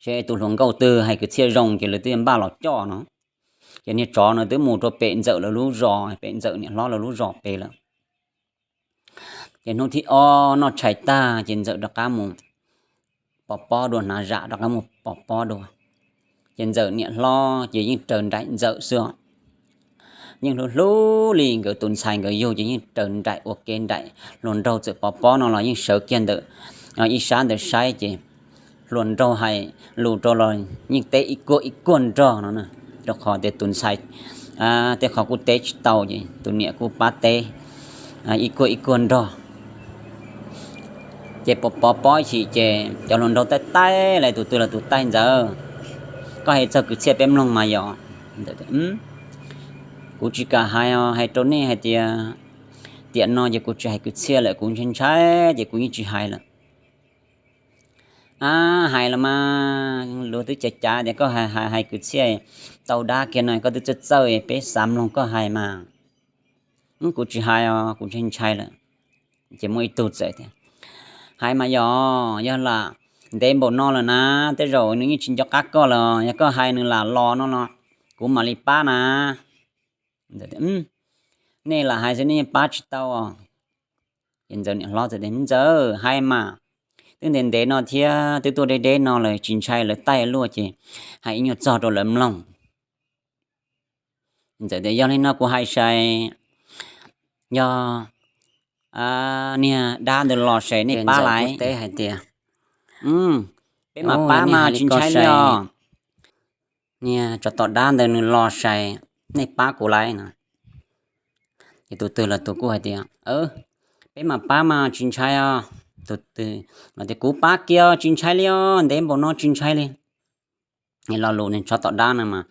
Seb tus hluas nkauj twg hais kwv txhiaj zoo ces lawv twb npaj los coj no. Ces niag tsov no twb mus rau pem Ntxawm lawv lub zos, pem Ntxawm niam hlob lawv lub zos pem lawm. Ces hnub thib ob noj tshais tag ces Ntxawm rov qab mus pov pob dua, hnav zam rov qab mus pov pob dua. Ces Ntxawm niam hlob ces yeej raws nraim Ntxawm xwb os. Yeej hlub hlub li nkawd tus ntxhais nkawd yug ces yeej raws nraim ua ke nraim. Hluas nraug txawm pov pob no los yeej sawv kiag ntawm ib sab ntawd saib ces hluas nraug hais lus rau los yeej teb ib kuag ib kuag nrog no, rau qhov tias tus ntxhais tej qhov kuj teb tsis tau ces tus niam kuj pab teb ib kuag ib kuag nrog. Ces pov pob ib chim ces cov hluas nraug taij taij los tus twg los tus taij Ntxawm, koj hais txog kwv txhiaj peb mloog mas yog. Kuv tsis kam hais os, hais rau nej hais tias tiam no ces kuv tsis hais kwv txhiaj lawm, kuv ntshai ntshai ces kuv yeej tsis hais lawm. A, hais los mas luag twb cav cav tias koj hais hais kwv txhiaj tau dab kiag no koj twb txawj txawj peb xav mloog koj hais mas. Kuv tsis hais os, kuv ntshai ntshai lawm. Ces muaj ib tug txawm tias, hais mas yog, yog lam ntev npaum no lawm na, tej zaum nws yeej tsis nco qab koj lawm, yog koj hais nws lam los no los kuv mam li pab na. Nej lam hais xwb nej yeej pab tsis tau os. Ces Ntxawm niam hlob txawm tias, Ntxawm, hais mas, twb ntev ntev no thiab twb tuaj deb deb no lawm tsis ntshai lawv taij luaj ces hais ib nyuag txog rau lawv mloog. Ntxawm tias, yog li no kuv hais sai, yog niag dab ntawd los sai nej pab lawm. Teb hais tias, peb mam pab mas tsis ntshai li os. Niag tsov tom dab ntawd nws los sai, nej pab kuv lawm no. Ces tus twg los tus kuj hais tias, peb mam pab mas tsis ntshai os. Tus twg los tias, kuv pab kiag tsis ntshai li os, ntev npaum no tsis ntshai li. Lo lus niag tsov tom dab no mas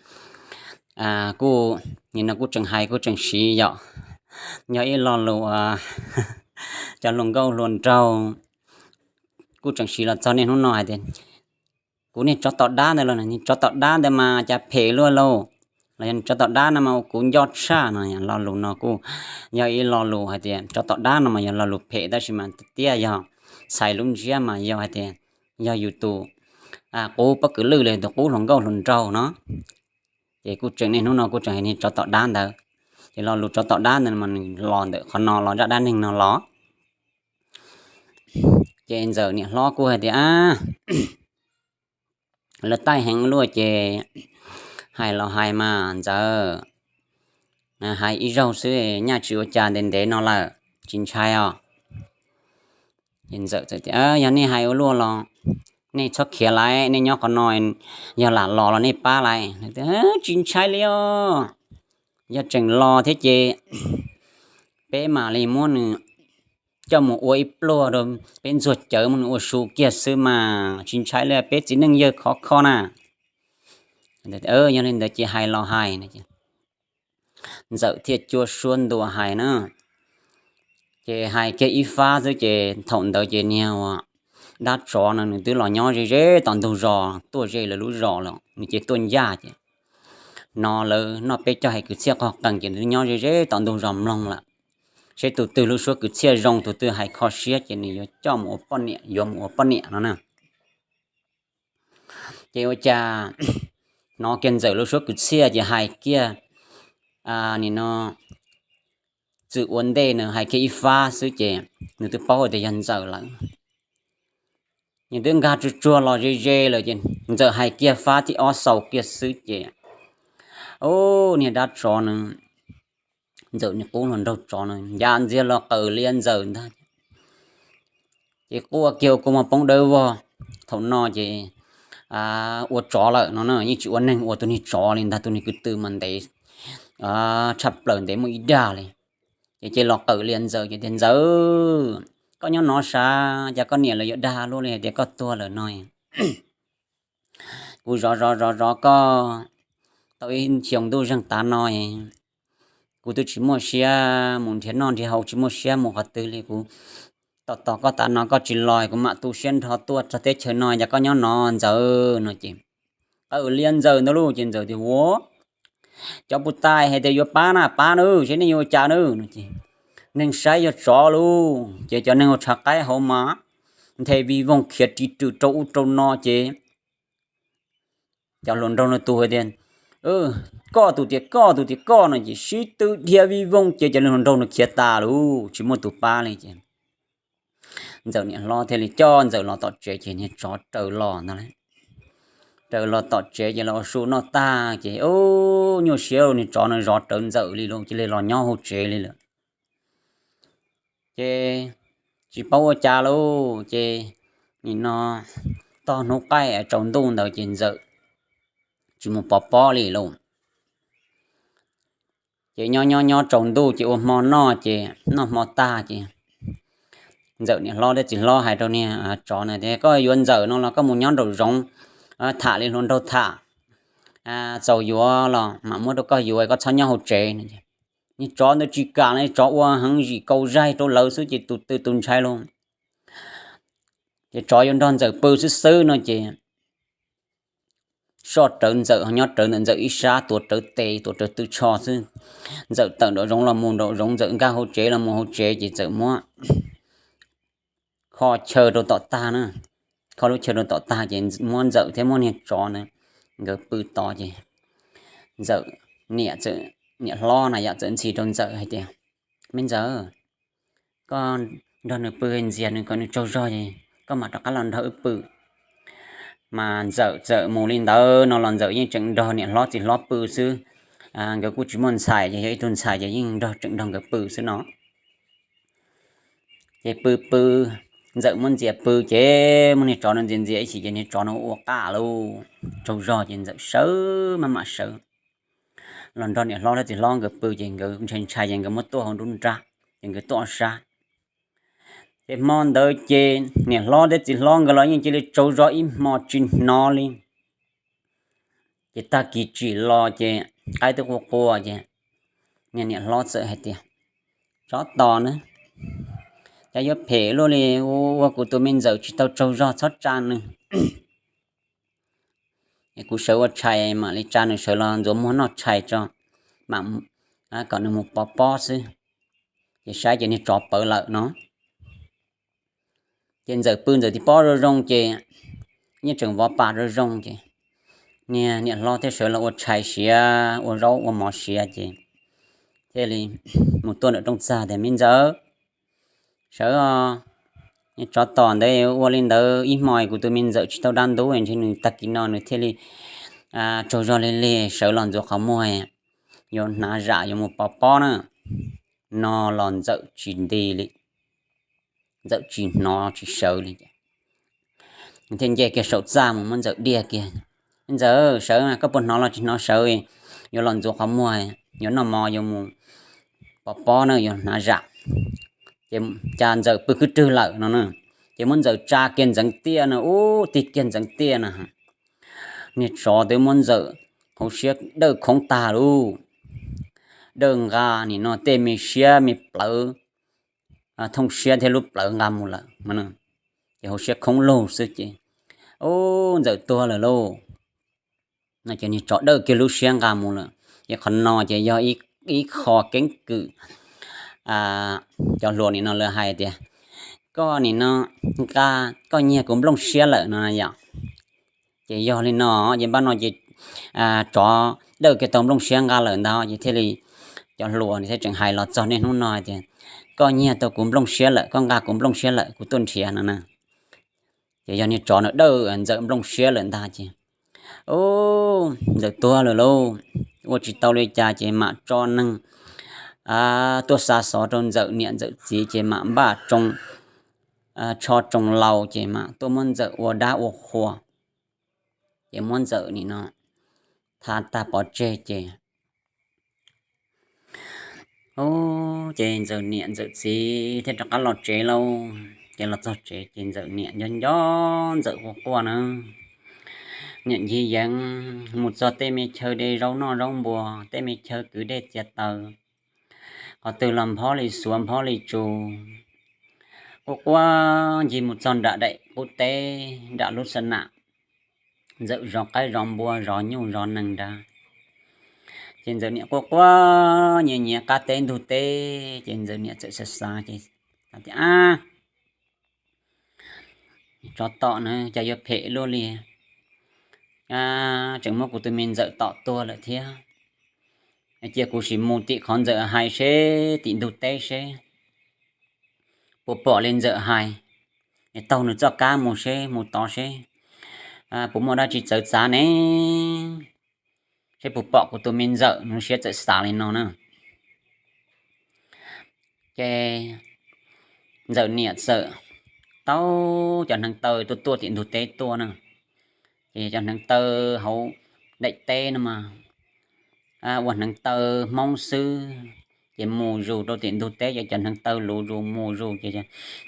kuj, nim no kuj tseem hais kuj tseem siv yom, yog ib lo lus cov hluas nkauj hluas nraug kuj tseem siv los txog niaj hnub no hais tias, kuv niag tsov tom dab ntawd los, niag tsov tom dab ntawd mas cas phem luaj lauj, los yog niag tsov tom dab no mas kuv nco tshaj no. Lo lus no kuj yog ib lo lus hais tias tsov tom dab no mas yog lo lus phem tab sis mas tiag yog txhais lub ntsiab mas yog hais tias yog yus tus qub pob kws lwj los tus qub hluas nkauj hluas nraug no. Ces kuj tseem niaj hnub no kuj tseem hais niag tsov tom dab ntawd. Ces lo lus tsov tom dab ntawd mas nws los ntawm qhov no los zaj dab neeg no los. Ces Ntxawm niam hlob kuj hais tias, lawv taij heev luaj ces hais los hais mas Ntxawm, hais ib zaug xwb, nyaj tsis ua cas, ntev ntev no lawm tsis ntshai os. Ces Ntxawm txawm tias, yog nej hais ua luaj los nej txhob khiav lawm, nej nyob qhov no, yog lam los los nej pab lawm. Tsis ntshai li os, yog tseem los thiab ces peb mam li muab nws coj mus ua ib pluag rau peb ntxuag cawv, muab nws ua su kiag xwb mas tsis ntshai li, peb txiv neej yawg khov kho na. Yog li ntawd ces hais los hais no ces Ntxawm thiaj cuab suab ntua hais na. Ces hais kiag ib fab xwb ces thaum ntawd ces niag uas dab tsov no nws twb los nyob ze ze tom ntug zos tuaj ze lawv lub zos lawm, nws ces tuaj ncaj ces no lawv noj peb caug hais kwv txhiaj qog qees ces nws twb nyob ze ze tom ntug zos mloog lawm. Seb tus twg lub suab kwv txhiaj zoo, tus twg hais kho siab ces nws yuav coj mus ua poj niam, yuav mus ua poj niam no na. Ces ua cas hnov kiag Ntxawm lub suab kwv txhiaj ces hais kiag, nim no txwm ua ntej nws hais kiag ib fab xwb ces nws twb paub tias yog Ntxawm lawm. Nws twb nkag tsuag tsuag los ze ze lawm ces Ntxawm hais kiag fab thib ob xaus kiag xwb ces, u, niag dab tsov nws, Ntxawm niag qub hluas nraug tsov no ncav ntxiag los qawm liab Ntxawm ntag. Ces quaj kiag ua kua muag poob dawb vog. Thaum no ces ua tsov lawm no na, yeej tsis ua neeg, ua tus niag tsov li ntag, tus niag kwv tw mas ntev tshaj plaws, ntev muaj ib dag li. Ces ces los qawm liab Ntxawm ces tias, Ntxawm, koj nyob no sav, cas koj niam lawv yuav dag luaj li hais tias koj tuag lawm no? Kuv zov zov zov zov koj tau ib xyoos ntuj zeeg tav no, kuv twb tsis muaj siab mus nrhiav noj nrhiav haus, tsis muaj siab mus qhov twg li. Kuv tos tos koj tav no koj tsis los, kuv mam tu siab nrho tuaj txog teb chaws no, cas koj nyob no Ntxawm no ces qawm liab Ntxawm ntag lauj. Ces Ntxawm tias, Ua, cov puj tais hais tias yuav pab na pab nawb, seb nej yuav ua cas nawb no ces neeg saib yog tsov lauj, ces cov neeg ua tshav qaib hauv mas nthe vij voog khiav ris rwm rau ub rau no ces cov hluas nraug no tus hais tias, Koj tus tias koj, tus tias koj no ces sib tw dhia vij voog ces cov hluas nraug no khiav tas lauj, tsis muaj tus pab li ces Ntxawm niam hlob thiaj li coj Ntxawm los tom tsev ces niag tsov raws los ntag lauj. Raws los tom tsev ces los ua su noj tag ces, u, nyuaj siab, niag tsov no zov rawv Ntxawm li lauj, cia li los nyob hauv tsev li lawm. Ces tsis paub ua cas lauj, ces nim no tog hnub qaij tsaus ntuj ntawd ces Ntxawm tsis mus pov pob li lauj. Ces nyob nyob nyob tsaus ntuj ces ua hmo noj ces noj hmo tag ces Ntxawm niam hlob thiab txiv hlob hais rau niag tsov na tias, Koj yuav Ntxawm no los koj mus nyob nraum zoov tham li hluas nraug tham, txaus yuav los mam muab rau koj yuav, koj txhob nyob hauv tsev. Niag tsov ntawd tsis kam li, tsov ua heev zim kaus zaig rau lawv xwb ces tus twg tus ntshai lauj. Ces tsov yuav nrog Ntxawm pw xwb xwb no ces soj rawv Ntxawm, nyob rawv ntawm Ntxawm ib sab, tuav rawv tes tuav rawv tw tsho xwb. Ntxawm tawm nraum zoov los mus nraum zoov, Ntxawm nkag hauv tsev los mus hauv tsev ces Ntxawm muab kho chaw rau tom tag na, kho lub chaw rau tom tag ces muab Ntxawm thiab muab niag tsov na nkawd pw tod ces Ntxawm niam, niam hlob na yam txawm ntxhi rau Ntxawm hais tias, Me Ntxawm, koj nrog nws pw ntxias nws kom nws tsaug zog es koj mam rov qab los nrog wb pw. Mas Ntxawm txawm mus li ntawd no los Ntxawm yeej tseem nrog niam hlob txiv hlob pw xwb. Nkawd kuj tsis muaj ntxhais ces yog ib tug ntxhais ces yeej nrog, tseem nrog nkawd pw xwb no. Ces pw pw, Ntxawm muab ntxias pw ces muab niag tsov no ntxias ntxias ib chim ces niag tsov no ua qaj lauj, tsaug zog ces Ntxawm sawv maj mam sawv los nrog niam hlob thiab txiv hlob nkawd pw ces nkawd ntshai ntshai ces nkawd muab tuaj hauv nruab nrab, ces nkawd tuaj ob sab. Ces hmo ntawd ces niam hlob thiab txiv hlob nkawd los yeej cia li tsaug zog ib hmo tsis hnov li. Ces tag kis tsim los ces qaib twb qua qua ces niag niam hlob txawm hais tias, Tsov tom na, cas yuav phem luaj li, ua kuv tus me Ntxawm tsis tau tsaug zog, txhob tsa nws. Kuv sawv ua tshais mam li tsa nws, sawv los ntxuav muag noj tshais tso, mam kom nws mus pov pob xwb. Ces saib ces niag tsov pawv lawm no. Ces Ntxawm pw Ntxawm tib pob zoo zoo ces yeej tseem vov pas zoo zoo ces niag niam hlob thiaj sawv los ua tshais siav, ua zaub ua mov siav ces thiaj li mus tuaj ntawm rooj txag tias, Me Ntxawm, sawv os, niag tsov tom ntawd ua li ntawd ib hmo kuv tus me Ntxawm tsis tau dab ntub, ntshe nws tag kis no nws thiaj li tsaug zog li li, sawv los ntxuav qhov muag, yuav hnav zam yuav mus pov pob na. No los Ntxawm tsis nti li, Ntxawm tsis hnov tsis sawv li. Nws thiaj nce kiag saum txaj mus muab Ntxawm diaj kiag. Ntxawm, sawv, koj puas hnov los tsis hnov, sawv, yuav los ntxuav qhov muag, yuav noj mov yuav mus pov pob na, yuav hnav zam. Ces cas Ntxawm pw khwb rwg lawm no na. Ces muab Ntxawm tsa kiag ntxeev tiaj no, ub, tig kiag ntxeev tiaj no. Niag tsov twb muab Ntxawm hauv siab dawj khoov tag lauj. Dawj nqa nim no tej me siab me plawv, thooj siab thiab lub plawv nqa mus lawm. Ces hauv siab khoob lug xwb ces, ub, Ntxawm tuag lawm lauj. No ces niag tsov dawj kiag lub siab nqa mus lawm. Ces qhov no ces yog ib qho keeb kwm cov hluas nim no lawv hais tias, koj nim no nqa, koj nyiag kuv nplooj siab lawm no yom. Ces yog li no, ces npaj no ces tsov dawj kiag tau nplooj siab nqa lawm ntag, ces thiaj li cov hluas thiaj tseem hais los txog niaj hnub no tias, koj nyiag tau kuv nplooj siab lawm, koj nqa kuv nplooj siab lawm, kuv tuaj nrhiav no na. Ces yog niag tsov no dawj Ntxawm nplooj siab lawm ntag ces, ub, Ntxawm tuag lawm lauj. Ua tsis tau li cas ces mam tso neeg tuaj xa xov rau Ntxawm niam Ntxawm txiv ces mam npaj tsho tsoo laus ces mam tuaj muab Ntxawm ua dab ua qhua. Ces muab Ntxawm nim no tha tag pov tseg ces, ub, ces Ntxawm niam Ntxawm txiv thiaj rov qab los tsev lauj. Ces los txog tsev ces Ntxawm niam nco nco Ntxawm quaj quaj na. Niam ncig yeev mus txog tej me chaw de zaub noj zaub npua, tej me chaw kwv dej txiav taws, qhov twg los nphob li xuav nphob li tsus. Quaj quaj ncig mus txog nram daim qub teb, nram lub xa nam, Ntxawm zov qaib zov npua zov nyuj zov nees nrad. Ces Ntxawm niam quaj quaj nyiav nyiav qab teb ntug teb ces Ntxawm niam txawm xav xav ces tias, ab, tsov tom na cas yuav phem luaj li, tseem muab kuv tus me Ntxawm tom tuag lawm thiab. Cia kuv sim mus tim qhov Ntxawm hais seb tim ntug teb seb puas pom li Ntxawm hais, taug nws txoj kab mus seb, mus tod seb puas muaj dab tsi txawv txav ne, seb puas pom kuv tus me Ntxawm. Nws siab txawm xav li no na. Ces Ntxawm niam txawm taug cov hneev taw tuaj tuaj tim ntug teb tuaj na. Ces cov hneev taw hauv daim teb no mas ua hneev taw Hmoob xwb. Ces mus zus rau tim ntug teb ces cov hneev taw luv zus, mus zus ces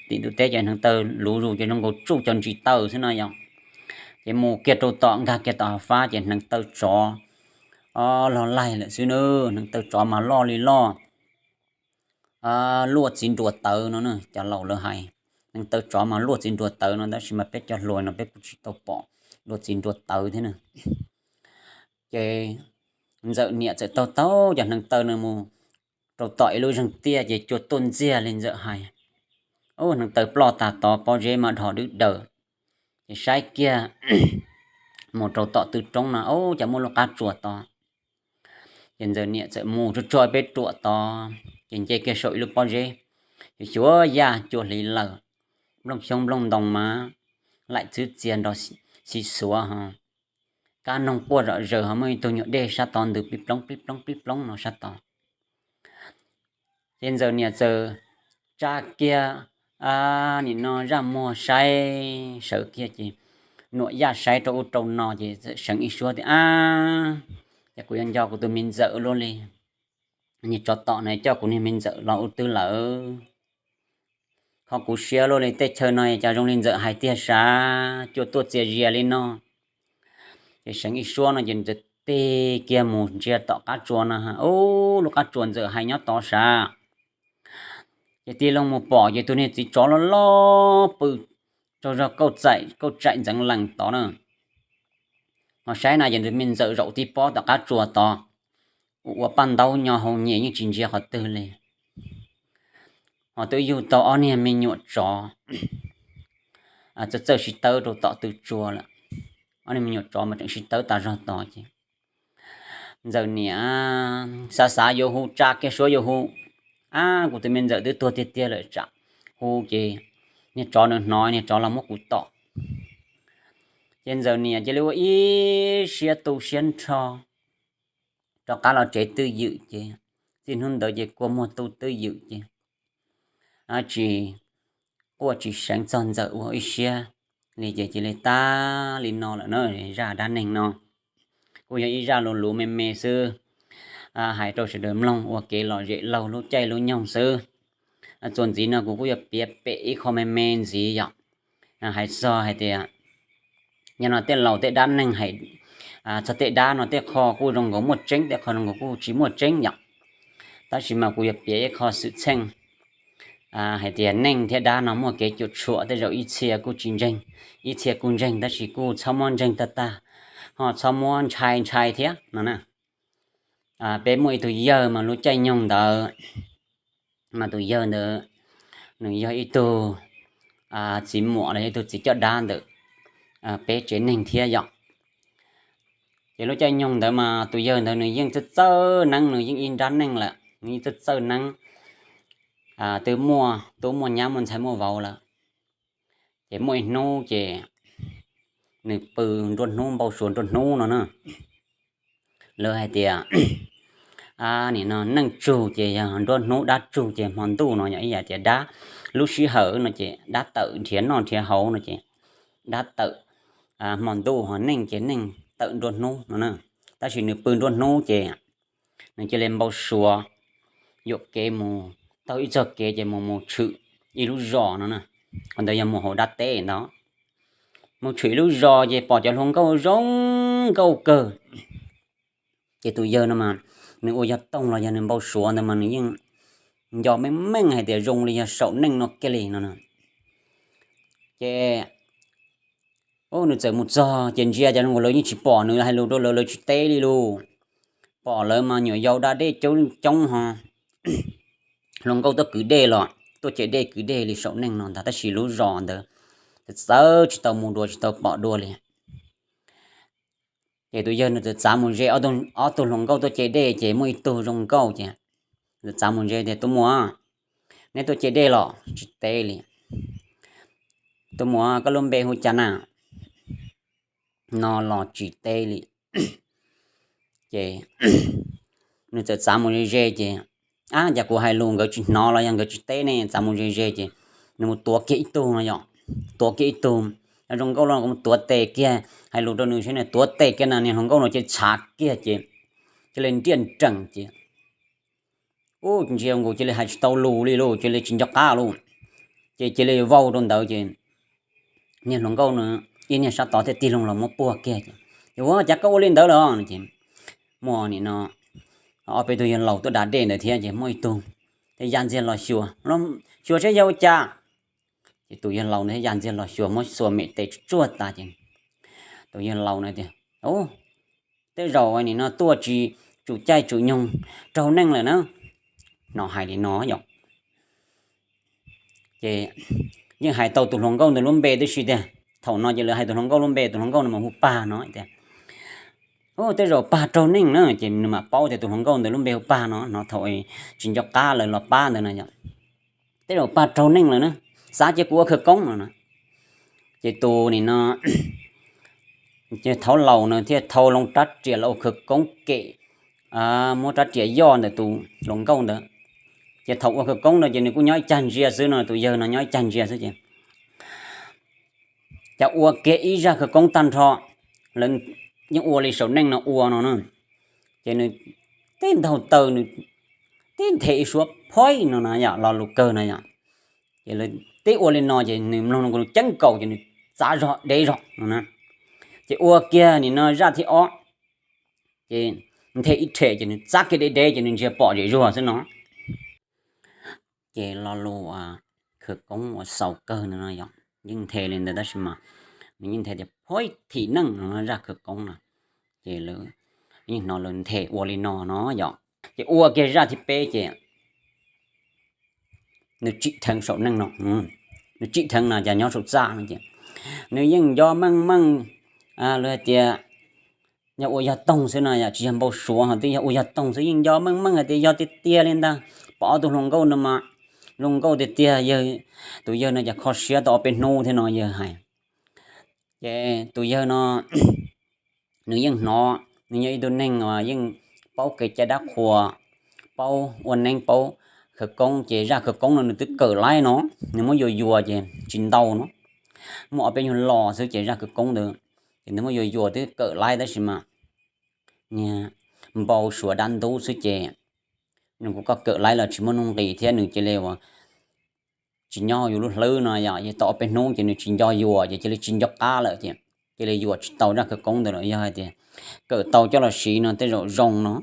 tim ntug teb cov hneev taw luv zus ces zoo nkaus tsuj cov ntsis taw xwb no yom. Ces mus kiag rau tom, nkag kiag tom hav fab ces hneev taw tsov log laig lawm xwb na. Hneev taw tsov mas loj li loj, luaj txiv nruas tawv no na. Cov laus lawv hais hneev taw tsov mas luaj txiv nruas tawv no, tab sis mas peb cov hluas no peb kuj tsis tau pom luaj txiv nruas tawv thiab na. Ces Ntxawm niam txawm taug taug cov hneev taw no mus rau tom ib lub zeeg tiaj ces cua tuaj ntxiag li Ntxawm hais. Ub, hneev taw ploj tag tod, pob zeb mas dhos dwb daws. Ces saib kiag mus rau tom tw roob no, ub, cas muaj lub qab tsuas tod. Ces Ntxawm niam txawm mus tsuag tsuag peb ruam tod ces nce kiag saum ib lub pob zeb, xyuas xyuas yaj cua hliv lawm, nplooj xyoob nplooj ntoo mas laim txwb txias nrov xis xuav ho, kab noog quaj zom zaws ho muaj ib tug nyuam dej sab tod ntws plib ploob plib ploob plib ploob no sab tod. Ces Ntxawm niam txawm tsa kiag nim no zaj muag saib sawv kiag ces nuam yaj saib rau ub rau no ces txawm seev ib suab tias, ab, ces kuv yuav nco kuv tus me Ntxawm luaj li. Niag tsov tom no coj kuv niag me Ntxawm los ub twg lawm. Kho kuv siab luaj li, tej chaw no cas zoo li Ntxawm hais tiag sav, cua tuaj txias zias li no. Ces seev ib suab no ces Ntxawm tig kiag mus ntsia tom qab tsuas no, ub, lub qab tsuas Ntxawm hais nyob tod sav. Ces tig loo mus pom ces tus niag txiv tsov loj loj pw tsaug zog kauj txaim ntxeev lees tod na. Ho saib na ces tus me Ntxawm zaum tib pob tom qab tsuas tod, ua paj ntaub nyo hau nyias yeej tsis ntsia qhov twg li. Ho twb yug tau ob niag me nyuam tsov txawj txawj sib tawb rau tom tw tsua lawm. Ob niag me nyuam tsov mas tseem sib tawb tas zog tod ces Ntxawm niam xav xav yuav hu, tsa kiag suab yuav hu, ab, kuv tus me Ntxawm twb tuag tiag tiag lawm tsam hu ces niag tsov nws hnov niag tsov los muab kuv tom. Ces Ntxawm niam cia li ua ib siab tu siab nrho rov qab los tsev twj ywm ces txij hnub ntawd ces kua muag tu twj ywm ces tsis quaj tsis seev txog Ntxawm ua ib siab li ces cia li tag li no lawm na. Zaj dab neeg no kuj yog ib zaj luv luv me me xwb, hais rau sawv daws mloog ua kev lom zem laug lub caij lub nyoog xwb. Txuas ntxiv no kuv kuj yuav piav pem ib qho me me ntxiv yom. Hais txog hais tias yog no tej laus tej dab neeg hais txog tej dab no tej qho kuj zoo nkaus muaj tseeb, tej qho zoo nkaus kuj tsis muaj tseeb yom. Tab sis mas kuv yuav piav ib qho xwm txheej hais tias neeg thiab dab no muaj kev cuam tshuam, tej zaum ib txhia kuj tsis ntseeg, ib txhia kuj ntseeg, tab sis kuj txhob muab ntseeg tag tag, ho txhob muab ntshai ntshai thiab no na. Peb muaj ib tug yawg mas lub caij nyoog ntawd mas tus yawg ntawd nws yog ib tug txiv muam los yog ib tug txiv coj dab ntawm peb tsev neeg thiab yom. Ces lub caij nyoog ntawd mas tus yawg ntawd nws yeej txawj txawj neeb, nws yeej ib nrab neej lawm, nws yeej txawj txawj neeb, twb muaj tub muaj nyab muaj ntxhais muaj vauv lawm. Ces muaj ib hnub ces nws pw nruab hnub npau suav nruab hnub no na. Lawv hais tias nim no neej tsug ces yog nruab hnub, dab tsug ces hmo ntuj no, yog ib yam tias dab lub sij hawm no ces dab tawm nrhiav noj nrhiav haus no ces dab tawm hmo ntuj, ho neej ces neej tawm nruab hnub no na. Tab sis nws pw nruab hnub ces nws cia li npau suav yuam kev mus taug ib txoj kev ces mus mus tshwm ib lub zos no na. Qhov ntawd yog mus hauv dab teb ntawd. Mus tshwm ib lub zos ces pom cov hluas nkauj zoo nkauj kawg. Ces tus yawg no mas nws ua yog toog los yog nws npau suav ntawd mas nws yeej nco meej meej hais tias zoo li yog saum neej no kiag li no. Ces nws txawm mus txog ces ntsia cas lawv yeej tsis pom nws, hais lus rau lawv lawv tsis teb li lauj. Pom lawv mas nyuam yaus da dej coob coob ho, hluas nkauj tuaj kwv dej los tuaj ce dej kwv dej li saum neej no ntag, tab sis lub zos ntawd txawv tsis tau mus dua tsis tau pom dua li. Ces tus yawg nws txawm txav mus ze ob tug hluas nkauj tuaj ce dej ces muaj ib tug zoo nkauj ces txawm txav mus ze tias, Tus muam, neb tuaj ce dej los? Tsis teb li. Tus muam, koj lub npe hu cas na? No los tsis teb li. Ces nws txawm txav mus ze ze ces, ab, cas kuv hais lus nkawd tsis hnov los yog nkawd tsis teb ne? Txav mus ze ze ces nws mus tuav kiag ib tug no yom, tuav kiag ib tug zoo nkauj los mus tuav tes kiag, hais lus rau nws seb nws tuav tes kiag na, niag hluas nkauj no cia li txhav kiag ces cia li nriaj nrees ces ub, ntsia nkaus cia li hais tsis tau lus li lauj, cia li tsis nco qab lauj. Ces cia li vau rau ntawd ces niag hluas nkauj no ib niag sab tod thiaj tig loo los muab puag kiag ces, Ua cas koj ua li ntawd los? Ces muaj nim no ob peb tug yawg laus tuaj da dej ntawd thiab ces muaj ib tug thiaj ya ntxiag los xyuas, Xyuas seb yog ua cas? Ces tus yawg laus ntawd thiaj ya ntxiag los xyuas, muab xuas mem tes tsuag tas ces tus yawg laus no tias, Ub, tej zaum nim no tuaj tsis tsum caij tsum nyoog raug neej lawm na. No hais li no yom. Ces yeej hais tau tus hluas nkauj ntawd lub npe tib si tiag. Thaum no ces lawv hais tus hluas nkauj lub npe, tus hluas nkauj no mas hu Pag no tias, Ub, tej zaum Pag raug neej na. Ces nws mam paub tias tus hluas nkauj ntawd lub npe hu Pag no, no thaum tsis nco qab lawv los pab ntawd na yom. Tej zaum Pag raug neej lawm na, xav cia kuv ua khawv koob no na. Ces tus nim no ces thaum laus no thiaj thau loo rab riam los ua khawv koob kem, muab rab riam yoj ntawm tus hluas nkauj ntawd. Ces thaum ua khawv koob ntawd ces nws kuj nyob ib cag ntsia xwb no, tus yawg no nyob ib cag ntsia xwb ces cas ua kiag ib zaj khawv koob tag nrho, lawv yeej ua li saum neej no ua no na. Ces nws tib ntaug taw, nws tib nthe ib suab phoib no na yom, lo lus kawg no yom. Ces lawv tib ua li no ces nws mloog nws ceeb nkaus ces nws txav zog dev zog no na. Ces ua kiag nim no zaj thib ob, ces nthe ib rhem ces nws txav kiag dev dev ces nws ntsia pom zem zuag xwb no. Ces lo lus khawv koob uas xaus kawg ntawd no yom, yeej nthe li ntawd tab sis mas nws yeej nthe tias phoib thim neej no zaj khawv koob no. Ces lawv yeej hnov lawv nthe ua li no no yom. Ces ua kiag zaj thib peb ces nws tsim dheev saum neej no, nws tsim dheev no cas nyob saum txaj no ces nws yeej nco meej meej, lawv hais tias yog ua yog toog xwb no yom, tsis yog npau suav ho twb yog ua yog toog xwb, yeej nco meej meej hais tias yog tiag tiag li ntag. Pom ob tug hluas nkauj no mas zoo nkauj tiag tiag, yawg, tus yawg no cas kho siab tau ob peb hnub thiab no yawg hais. Ces tus yawg no nws yeej hnov, nws yog ib tug neeg uas yeej paub kev cai dab qhuas, paub ua neeb paub khawv koob, ces zaj khawv koob no nws twb kawm laib no, nws muab yuam yuam ces tsis ntau no, muaj ob peb nyuag lo xwb ces zaj khawv koob ntawd ces nws muab yuam yuam twb kawm laib tab sis mas niag npau suav dab ntub xwb ces nws kuj koj kawm laib los tsis muaj nuj nqis thiab nws cia li uas tsis nyob yus lub hlwb no yom, tau ob peb hnub ces nws tsis nco yuam ces cia li tsis nco qab lawm ces cia li yuam tsis tau zaj khawv koob ntawd lawm. Yog hais tias kawm tau coj los siv no tej zaum zoo no.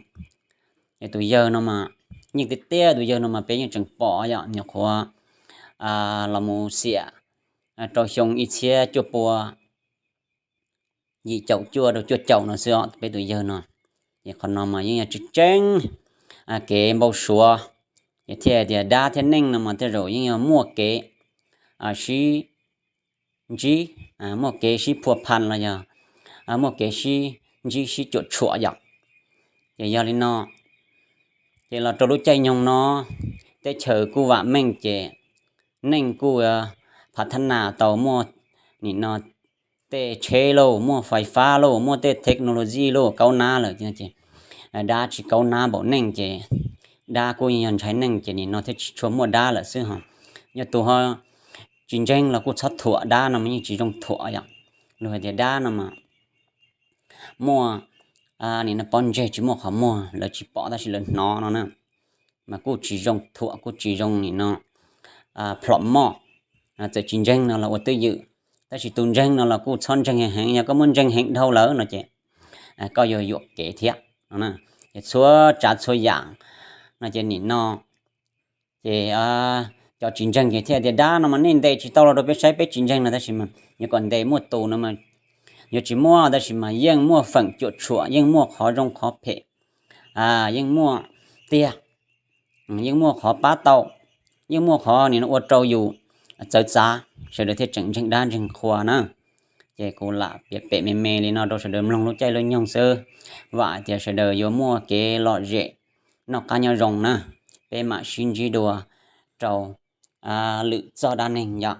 Es tus yawg no mas, yeej tiag tiag tus yawg no mas peb yeej tseem pom yom, nyuam qhuav los mus xiam rau xyoo ib txhiab cuaj pua yim caum cuaj rau cuaj caum no xwb os, peb tus yawg no. Es qhov no mas yeej yog tseeb tseeb kev npau suav. Es thiaj tias dab thiab neej no mas tej zaum yeej yog muaj kev sib ntsib, muaj kev sib phua phan los yog muaj kev sib ntsib sib cuam tshuam yom. Ces yog li no, ces los rau lub caij nyoog no, teb chaws kuj vam meej ces neej kuj phav thab nas tau, muaj nim no tej tsheb lauj, muaj fais fab lauj, muaj tej technology lauj, kaub nab lawm ces dab tsis kaub nab npaum neej ces dab kuj yog ntshai neej ces nim no thiaj tsis tshua muaj dab lawm xwb ho. Yog tus ho tsis ntseeg los kuj txhob thuam, dab no mas yeej tsis zoo thuam yom. Luag hais tias dab no mas muaj nim no pob ntseg tsis muaj qhov muag, lawv tsis pom tab sis lawv hnov no na, mas kuj tsis zoo thuam, kuj tsis zoo nim no plhom moj. Txawm tsis ntseeg no los ua twj ywm, tab sis tus ntseeg no los kuj txhob ntseeg heev heev, yog koj muab ntseeg heev dhau lawm no ces koj yuav yuam kev thiab no. Ces txhua tsav txhua yam no ces nim no ces cov tsis ntseeg ces thiaj tias dab no mas nej ntes tsis tau los rau peb saib, peb tsis ntseeg no, tab sis mas yuav kom ntes muaj tus no mas yuav tsis muaj, tab sis mas yeej muaj feem cuam tshuam, yeej muaj qhov zoo qhov phem, yeej muaj tiag, yeej muaj qhov pab tau, yeej muaj qhov nim no ua rau yus txawv txav, sawv daws thiaj tseem ntseeg dab ntseeg qhua na. Ces kuv lam piav pem me me li no rau sawv daws mloog lub caij lub nyoog xwb. Vam tias sawv daws yuav muaj kev lom zem, noj qab nyob zoo na. Peb mam sib ntsib dua rau lwm txoj dab neeg yom.